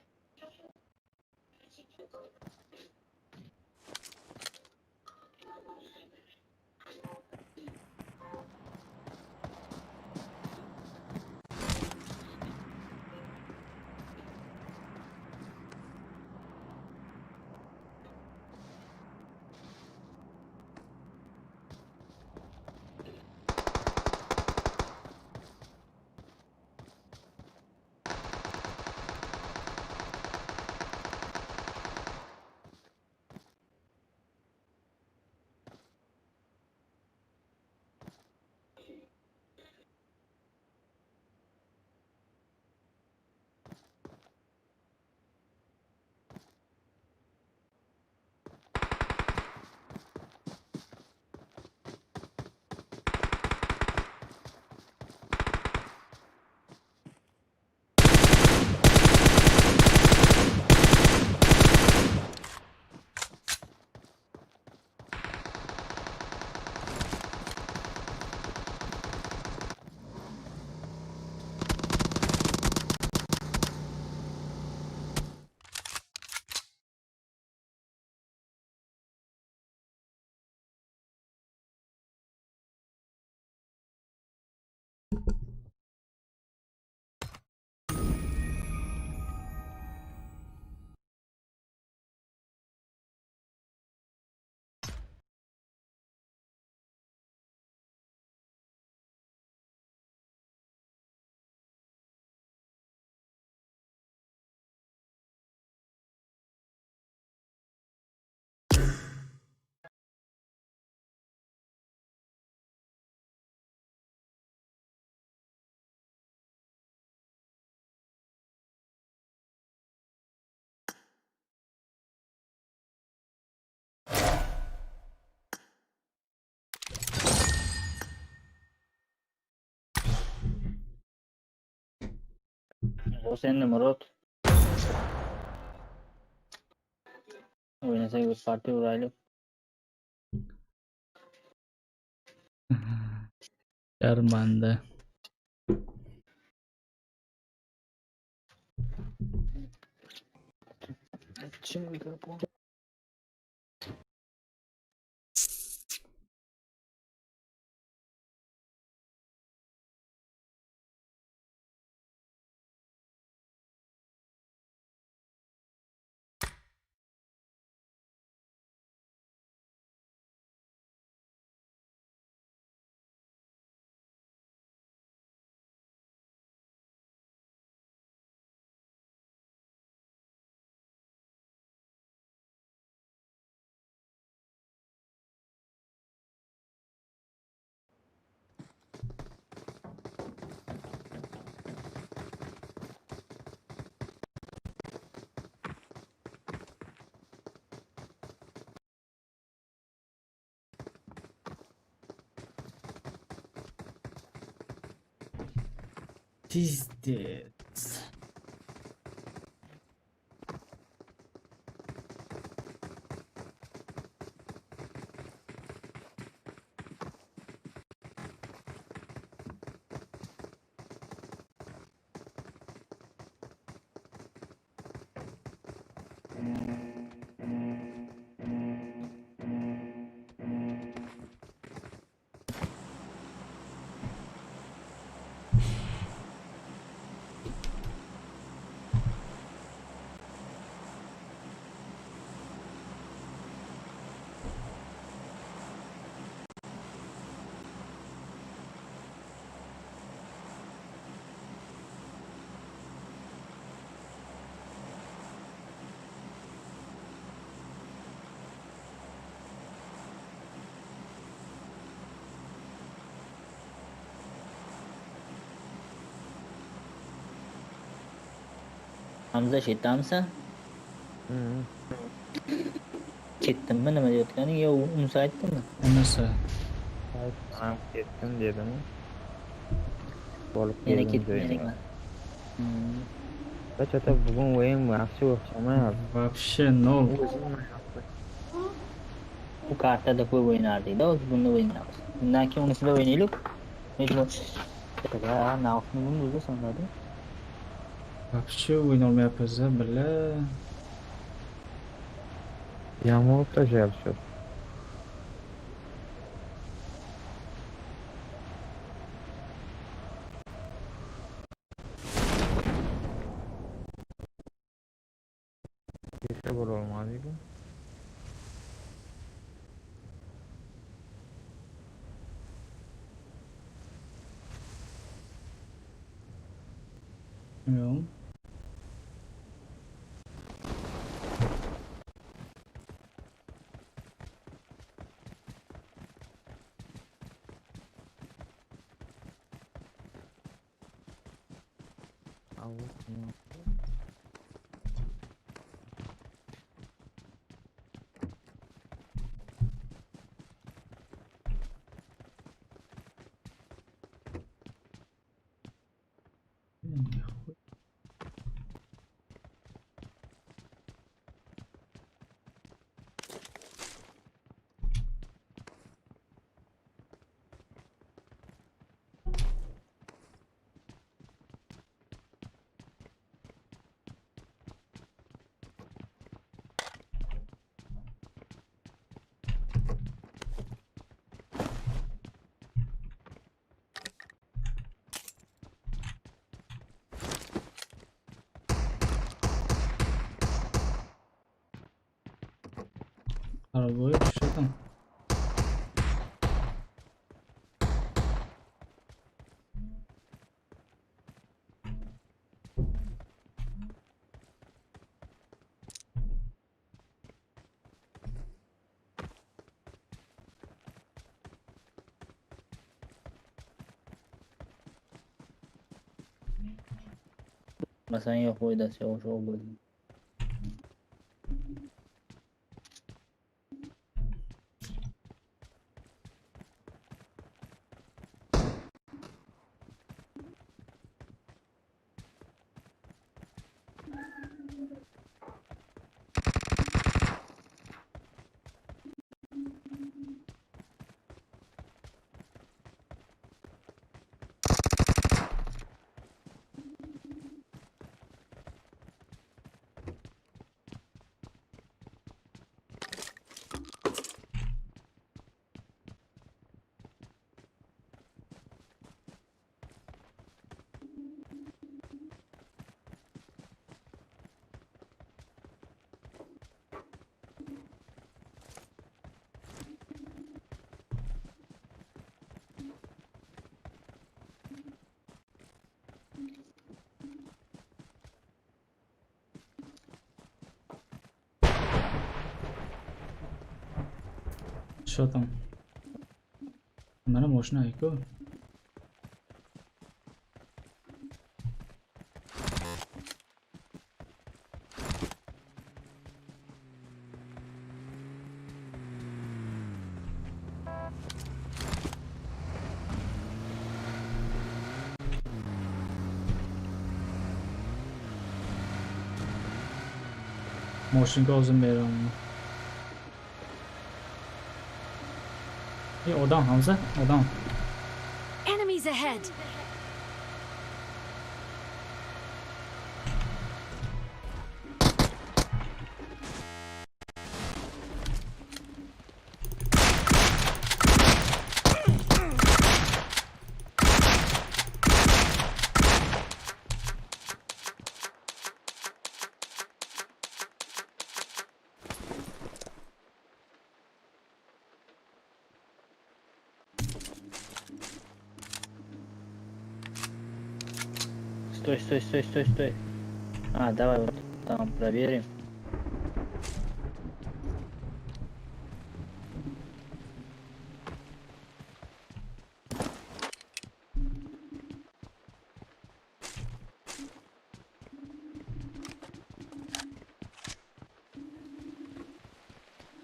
O senin Murod. O'ynasak bir partiya uraylik. Sharmanda. Пиздец. Hamza chetdamisan? Ketdimmi nima deyotganing yo unisi aytdimi? Unisi. Ham ketdim dedim. Bo'lib Yana keldim ketdim joyimga. yana. Что-то bugun o'yin yaxshi o'xshamayapti. Вообще nol. Bu kartada ko'p o'ynardik-da, hozir bunda o'ynaymiz. Bundan keyin unisida o'ynaylik. Ha, navqni buni o'zi sanadi. Вообще o'ynolmayapmiz, бля. Yomon tashlayapti. Kecha bo'lolmadik-ku. Yo'q. Нихуя. Arabaya что там? Masalan, yo'q foydasi yo'q, o'sha bo'ldi. Что там? Mana moshina aka. Moshinga o'zim beraman. Ey odam Hamza, odam. Enemies ahead. Стой, стой, стой, стой, стой. А, давай вот там проверим.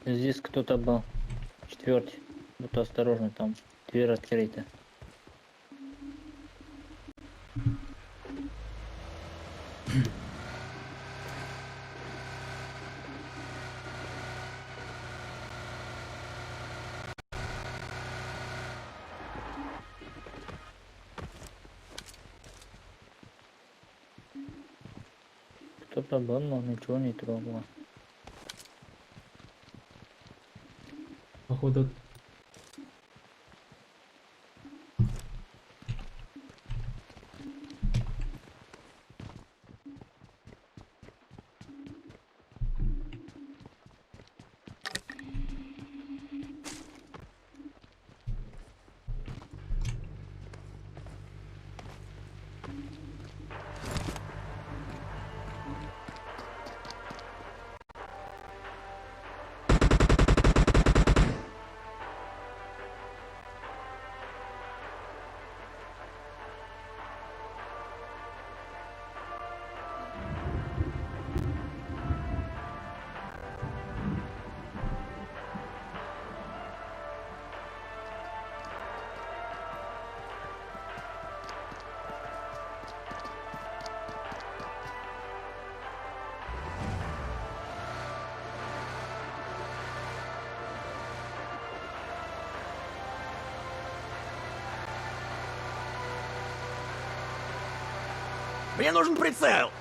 Здесь кто-то был. Четвертый. Будь осторожны, там дверь открыта. Кто-то был, но ничего не трогал. Походу. Мне нужен прицел!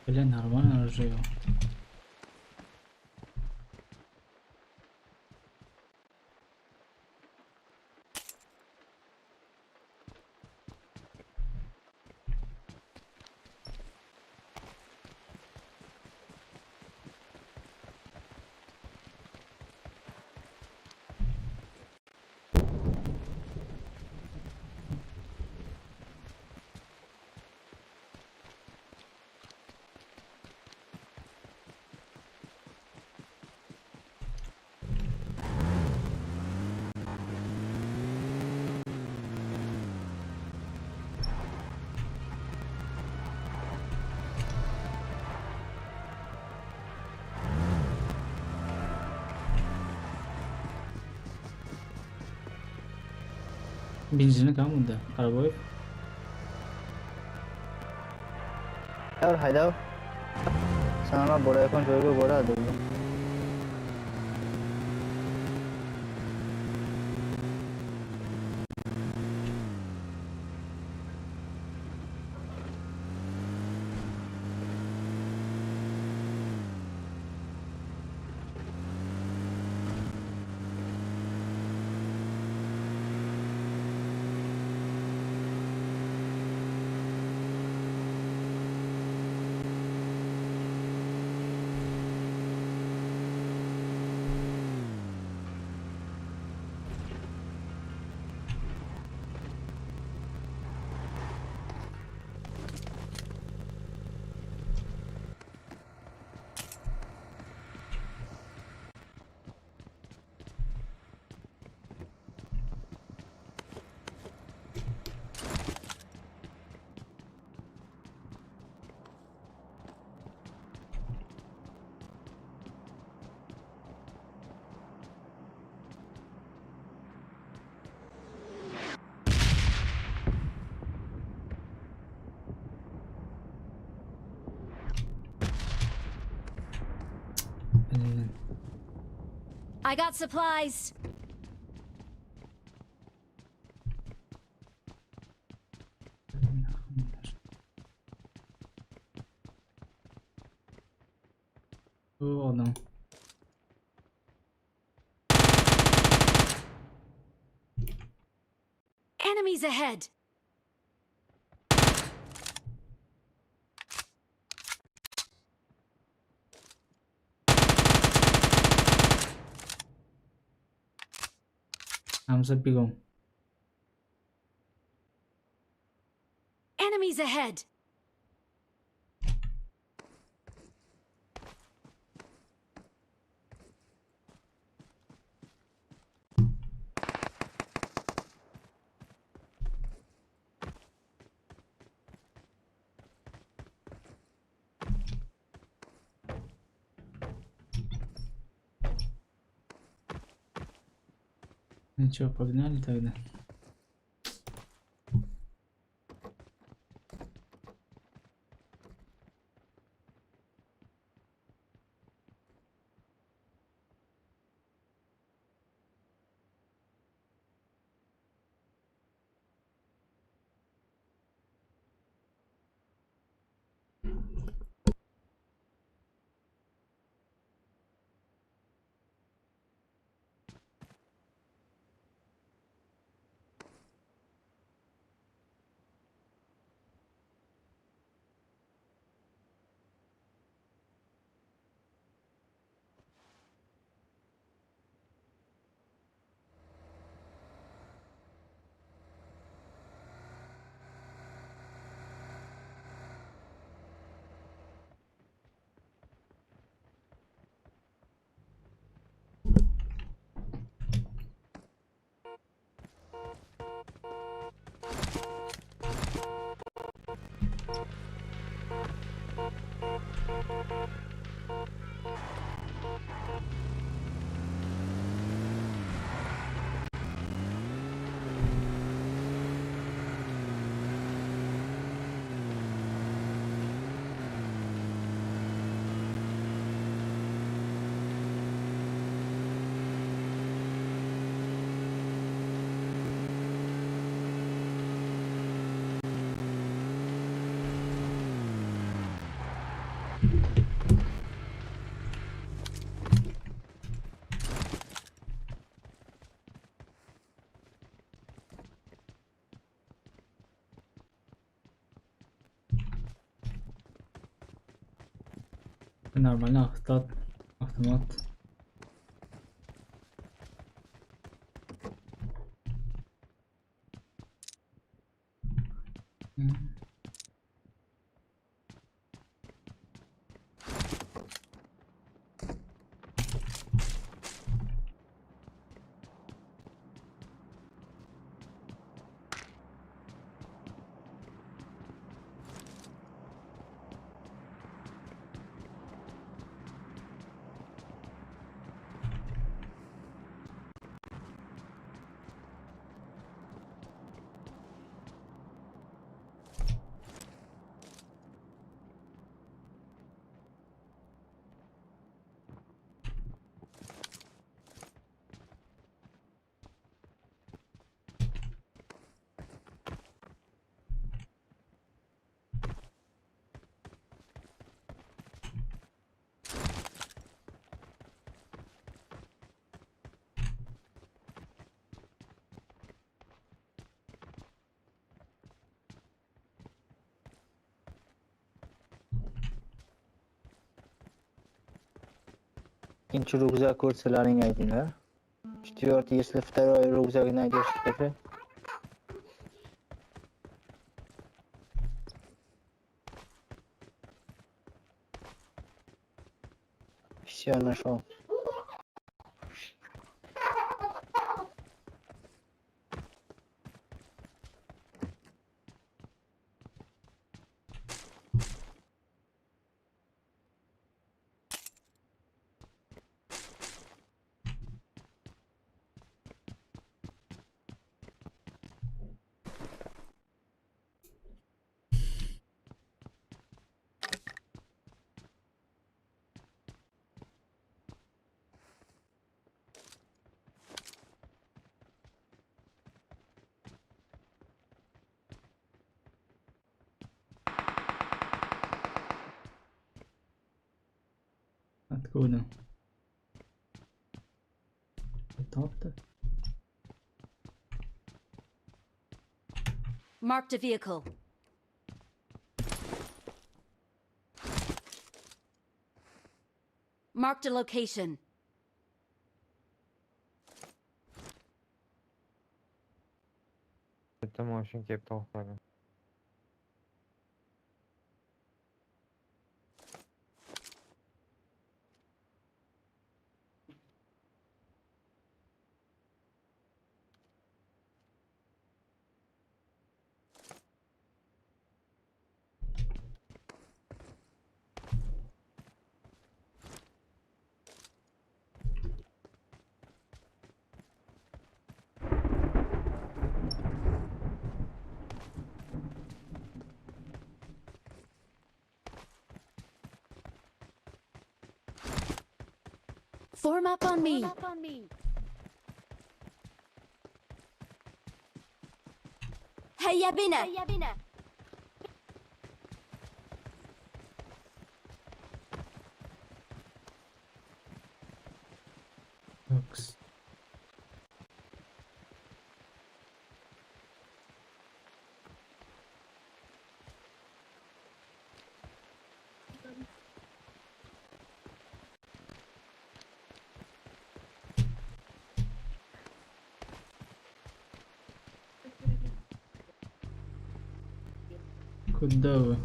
Бля, нормально живем. Benzini kam unda. Qaraboyev. Haydov, haydov. Sana borayotgan joyga boradi. I got supplies. Bu odam. Enemies ahead. Hamza Begum. Enemies ahead. Ну чё, погнали тогда? Нормально, автомат. Ikkinchi рюкзак ko'rsalaring aytinglar. Четвертый, если второй рюкзак найдешь, скажи. Все, нашел. Откуда? Topdi. Marked a vehicle. Marked a location. Bitta mashina kelib to'xtadi. Form up on me. هيا بنا. Yo'q. Куда вы?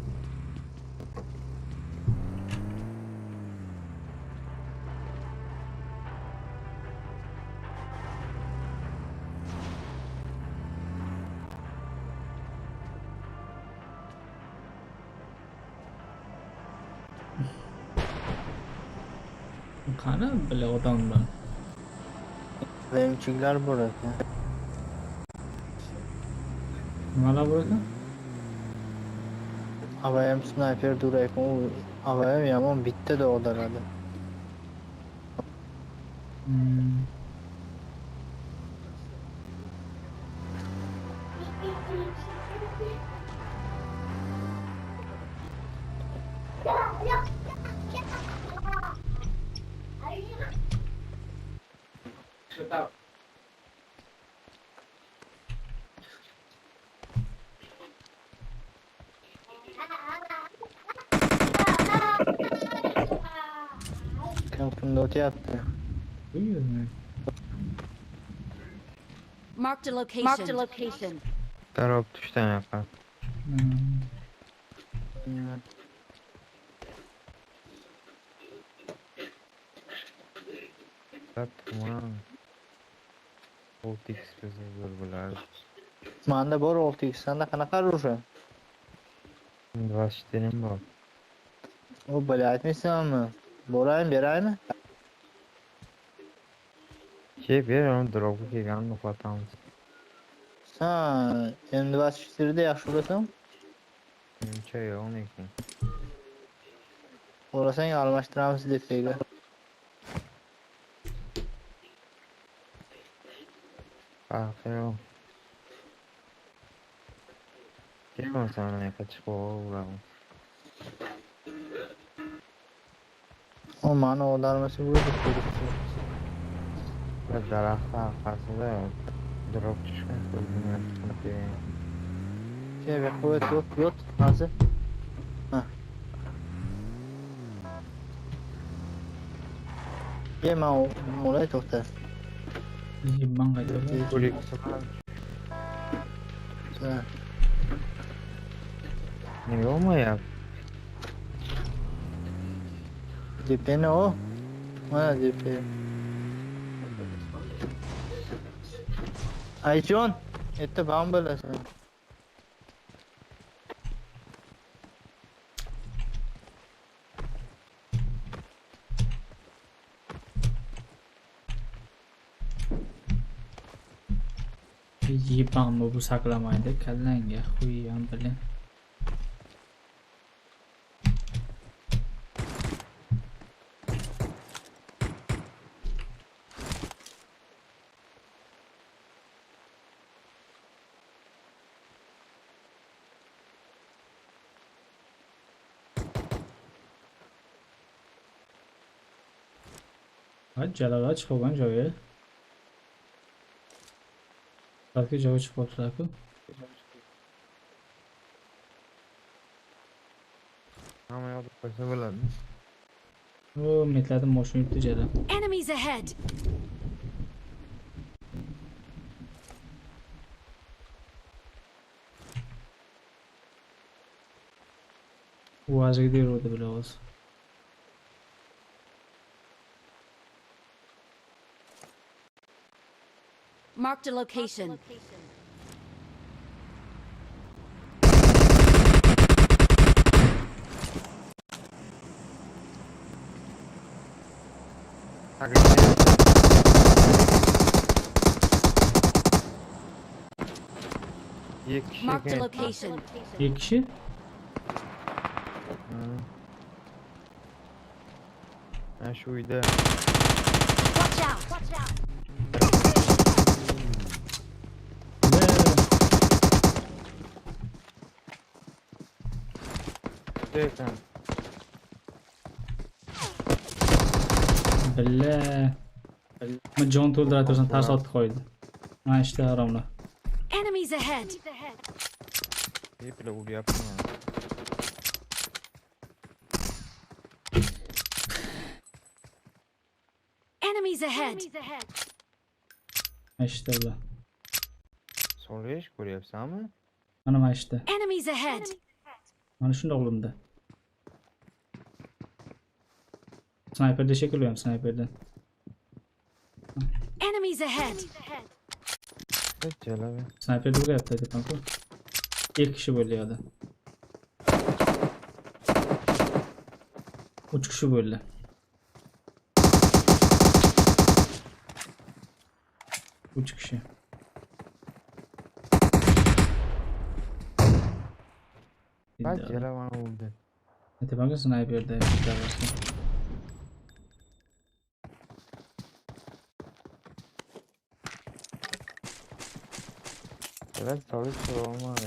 Qani bila odamlar. Benimkilar bor ekan. Nimalar bor ekan? AVM sniper dur ekan, u AVM yomon bitta dog'diradi. Kim kimda o'tyapti? Marked a location. Marked a location. Darab tushdan yoqqa. Tamam. 6x bizga zo'r bo'lardi. Manda bor 6x, senda qanaqa o'sha? 24 bor. O, бля, aytmaysanmi? Boraymi, beraymi? Ke, ber, uni dropga kelganini uxlatamiz. Sen M24'da yaxshi urasan? Uncha yo'q lekin. Urasang almashtiramiz deb. Farqi yo'q. Kelmasa mana yoqqa chiqib uramiz. O mani odarmasa bo'ldi. Bir daraxt orqasida drop tushgan ko'rinmayapti. Ke, bu yoqqa o't, o't, o't, hozir. Ha. Ye, man olay to'xta. Yebman qayda. Nega olmayapti? DP'ni o. Mana DP. Ayjon, erta bam bo'lasan. Yebammi bu saqlamaydi kallangga xuyyam bilan. Ha, jalala chiqib qolgan joyi. Balki joyi chiqib qolibdilar-ku. Hamma yoqda qo'ysa bo'ladi. O, metladim mashina yuribdi jala. Enemies ahead. UAZga beruvdi bular o'zi. Marked a location. Marked a location. 2 kishi? Ha, shu uyda. Watch out. Watch out. Ekan. Billa. Men jon to'ldira tursan tars otib qo'ydi. Mana ishda haromlar. Enemies ahead. Hepla uryapman. Enemies ahead. Mana ishda ular. Solish ko'ryapsanmi? Mana ishda. Enemies ahead. Mana shundoq o'limda. Snayperda shekilli ham snayperda. Enemies ahead. Snayperda uryapti aytaman-ku. 2 kishi bo'ldi yo'lda. 3 kishi bo'ldi. 3 kishi. Bak jalavan oldu. Aytaman-ku snayperda bitta. Evet, tabii olmaz.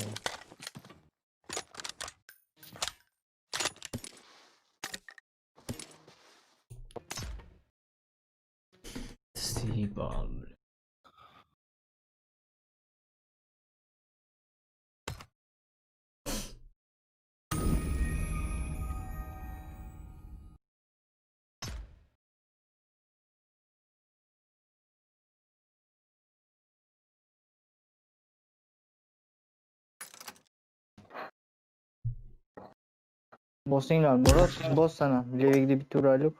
Sibal. Bosinglar, Murod, bos sana. Levikda bitta uraylik.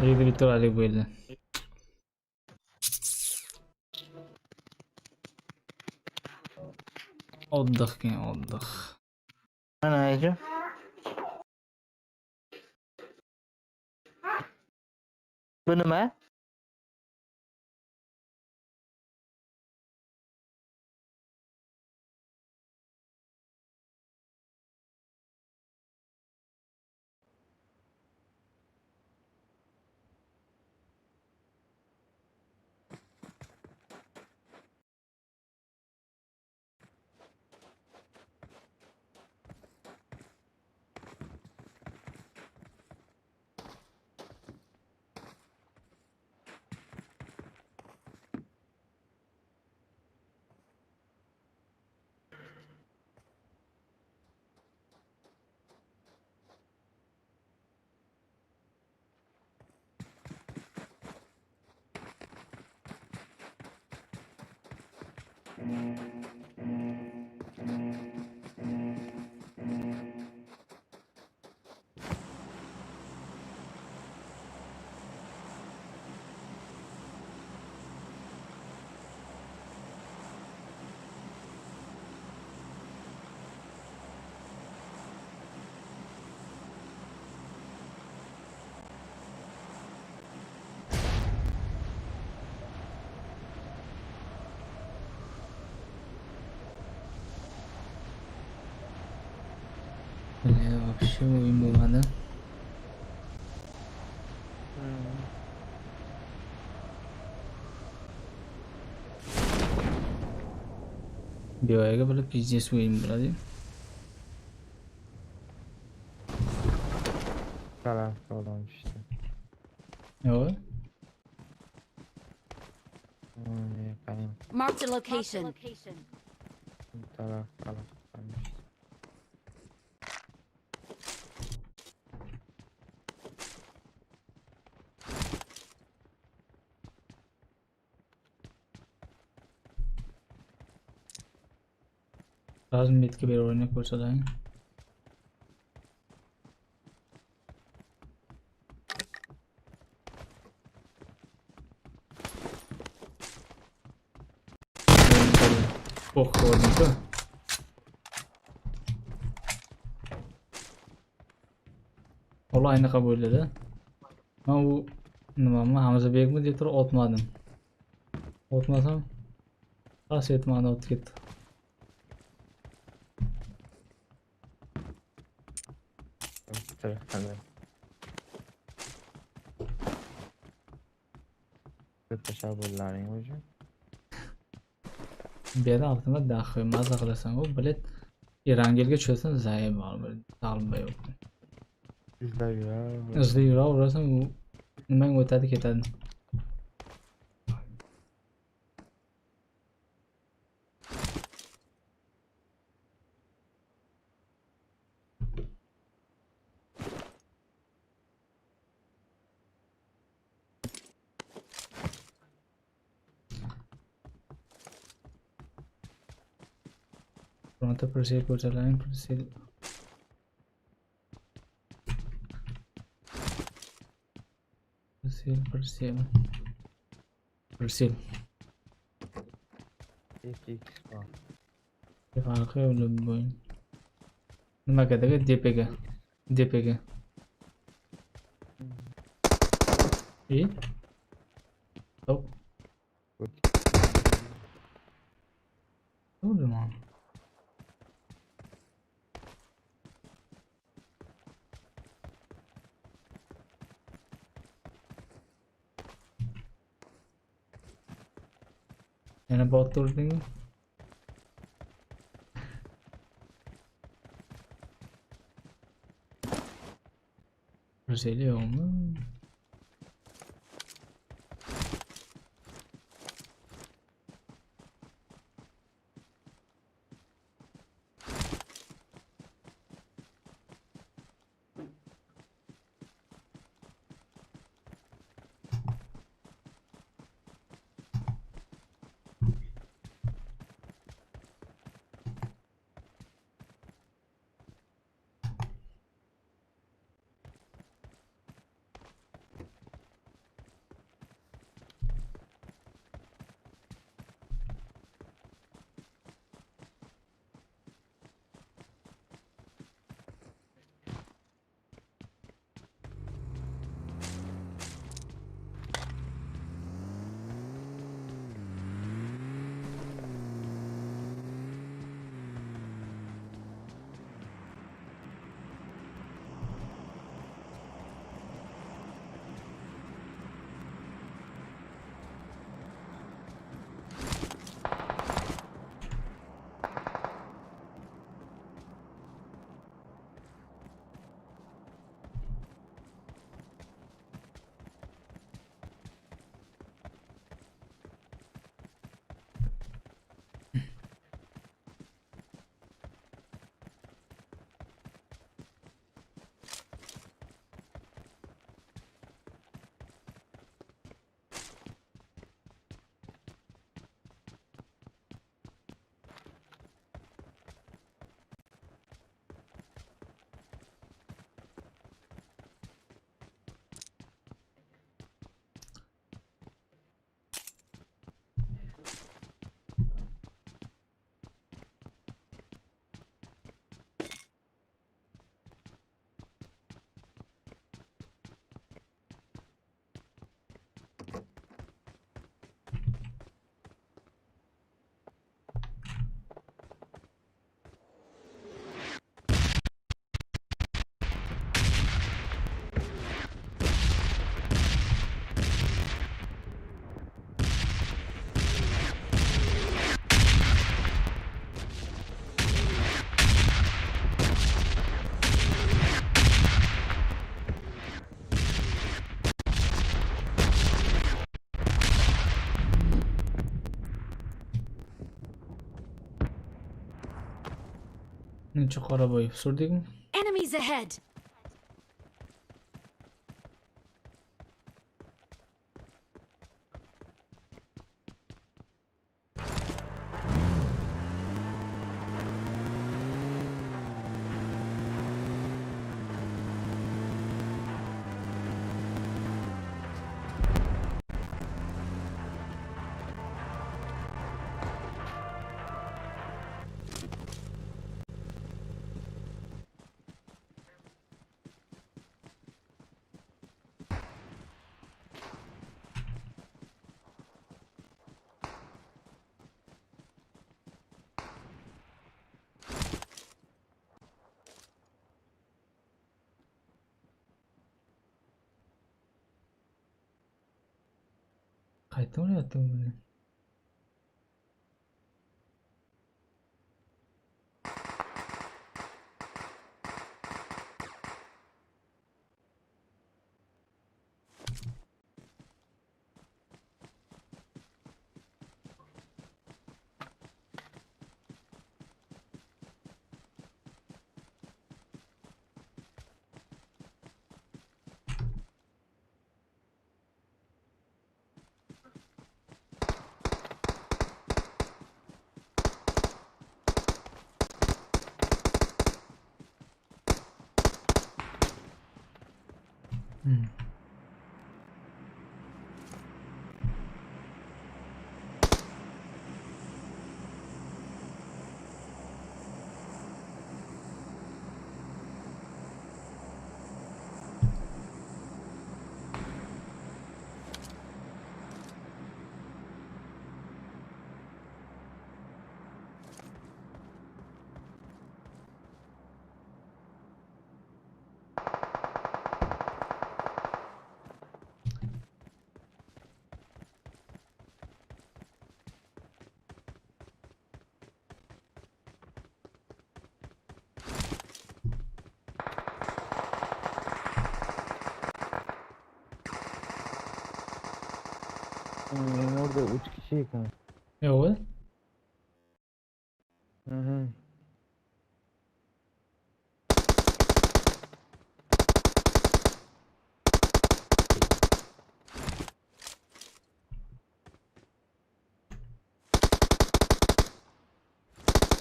Levikda bitta uraylik bo'ldi. Oddiq keyin oddiq. Mana aychi. Bu nima? Бля, вообще o'yin bo'lmadi. Buyoqqa bilib pizdes o'yin bo'ladi. Tarafga odam tushdi. Yo'q. Qarang. Marked a location. Taraf odam tushdi. Hozir metga berib o'ynab ko'rsalaring. Bok ko'rding-ku. Ular aynaqa bo'ldi-da. Men u nimami Hamzabekmi deb turib otmadim. Otmasam tas etmadi, otib ketdi. Tashabbullaring o'zi. Bu yerda avtomat daxi maza qilasan, u bilet Erangelga tushasan, zayi bor, bir talba yo'q. Izlab yuraver. Izlab yuraverasan, u nimang o'tadi ketadi. Pronto proceed ko'rsalaring, proceed. Proceed, proceed. Proceed. 2x bor. Farqi yo'q bo'yin. Nimaga dega? DPga. DPga. И? Стоп. Bo'ldi mana. Yana bot urdingmi? Brezilya yo'qmi? Necha Qoraboyev surdikmi? Enemies ahead! Qayerda o'ynayapti u buni? Benim orada 3 kişi ekan. Yo'q. Hı.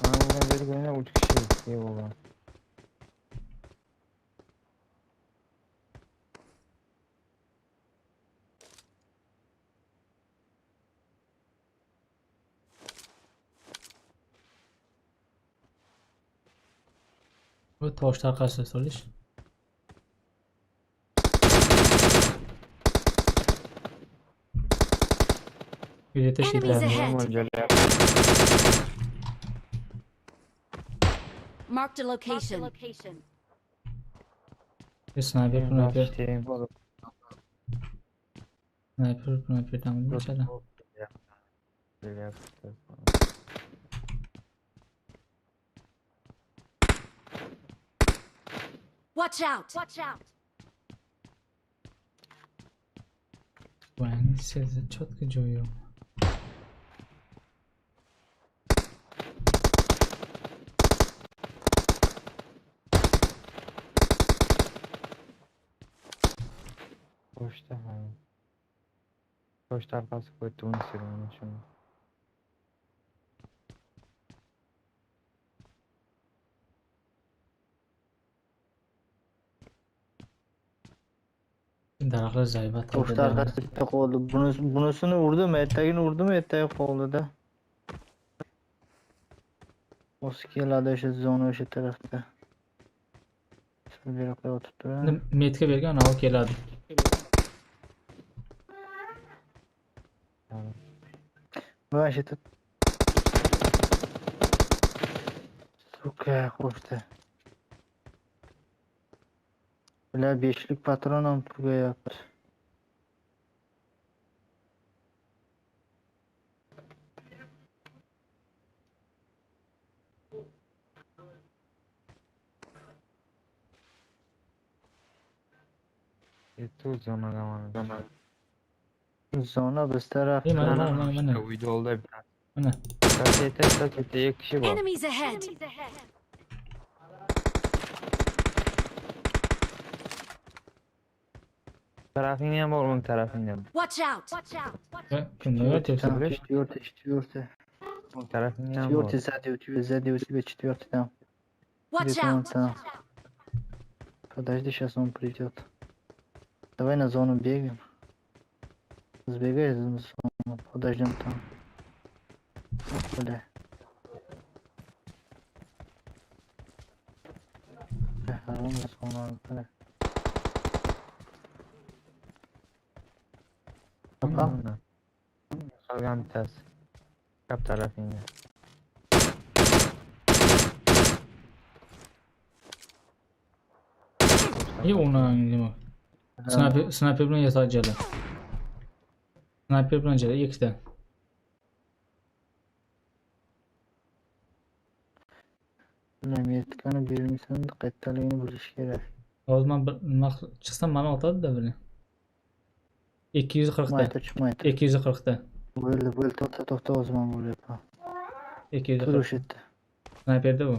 Ana beri yana 3 kishi bo'lgan. Bu toshni orqasida solish. Uyda Enemies tashlaydilar. ahead! Marked a location. Snayper, snayper. Snayper, snayper tamam. Watch out! Watch out! Voy, sezdi чётко joyi yo'q. Toshda ha. Toshda orqasi qo'ydi uni sirmani shuni. Daraxtlar zaybat. Toshda orqasida bitta qoldi. Bunisini urdim, ertagini urdim, ertagi qoldi-da. O'zi keladi o'sha zona o'sha tarafda. Sal beriqda yotib turadi. Metka bergan, u keladi. Mana shu yerda. Suka qo'shdi. Bular 5lik patron ham tugayapti. Yetti zonadan mana. Zona biz tarafda. Mana mana mana mana. Uyda oldi. Mana. Kaseta 2 kishi bor. Enemies ahead! Tarafingda ham bor, o'ng tarafingda ham. Watch out! Watch out! Kimni o'tyapsan? Четвертый, четвертый. O'ng tarafingda ham bor. Четвертый сзади у тебя, сзади у тебя четвертый там. Watch Где-то он out! там. Подожди, сейчас он придет. Давай на зону бегаем. Сбегай за зону, подождем там. Ох, бля. Бля, harom зону, бля. Попал? Qolgan bittasi. Chap tarafingda. И uni nima? Snayper, snayper bilan yasal jala. Snayper bilan jala ikkita. Bilmayman, yetkani bermaysan, qayerdaligini bilish kerak. Hozir men bir nima chiqsam mani otadi-da buni. 240 ta. Chiqmay tur, chiqmay tur. 240 ta. Bo'ldi, bo'ldi, to'xta, to'xta, o'zim ham bo'lyapman. 240. Tur o'sha yerda. Snayperda bu.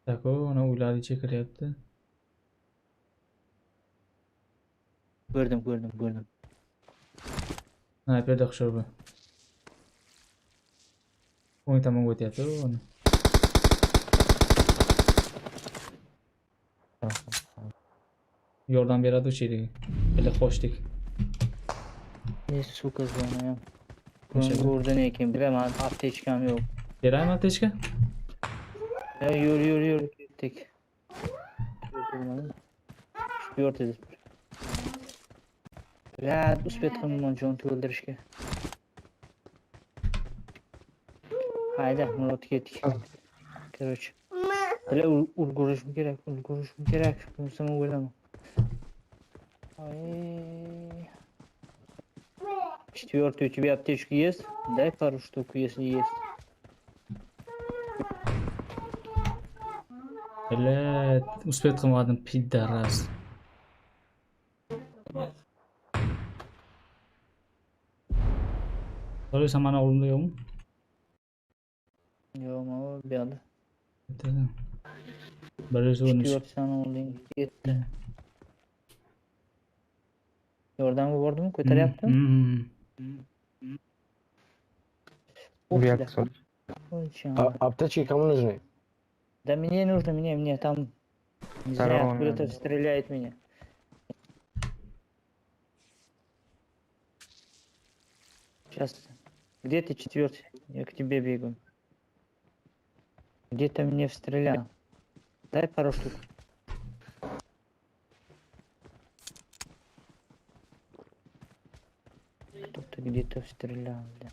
Так, uni uylarni ichiga kiryapti. Ko'rdim, ko'rdim, ko'rdim. Snayperda o'xshar bu. O'ng tomonga o'tyapti uni. Yordam beradi o'sha yerga. Bila qochdik. Ne сука zona ham. O'sha. Ko'rdi lekin bilaman, aptechkam yo'q. Beraymi aptechka? Ya yur, yur, yur, ketdik. Четвертый. Бля, успеть qilmayman jon to'ldirishga. Hayda, Murod ketdik. Короче. Бля, ulgurishim kerak, ulgurishim kerak. Bo'lmasam o'laman. Ай. Четвертый, у тебя аптечка есть? Дай пару штук, если есть. Бля, успеть qilmadim, пидорас. So'raysan mani oldimda yo'qmi? Yo'q, mana bu yoqda. 113. Четвертый sani olding ketdi. Yordamga bordimi? Ko'taryaptimi? Bu yoqqa sol. Аптечки кому нужны? Да мне нужно, мне там, не знаю, откуда-то стреляет меня. Сейчас. Где ты, четвертый? Я к тебе бегаю. Где-то мне стрелял. Дай пару штук. Кто-то где-то стрелял, да.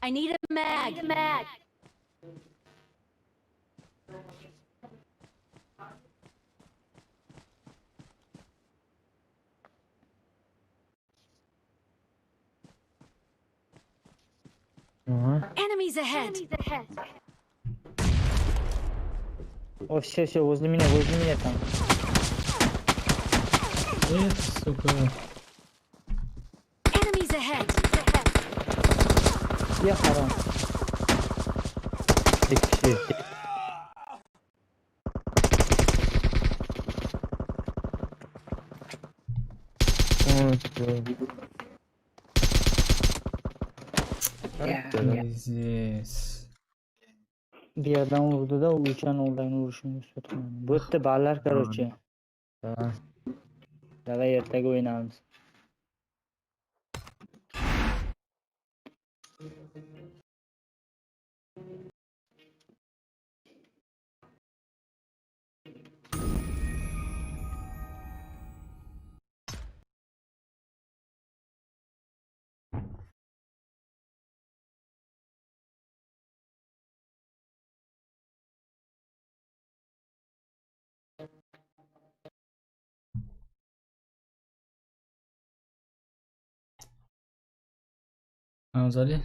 I need a mag. Enemies ahead. О, все, все, возле меня там. Эх, сука. Enemies ahead. Я харам. Ikki kishi. Пиздец. Bir yerdan urdi-da, u uchan oldin urishimni uspet qilmadim. Bu yerda ballar, короче. Давай ertaga o'ynaymiz. Anzali.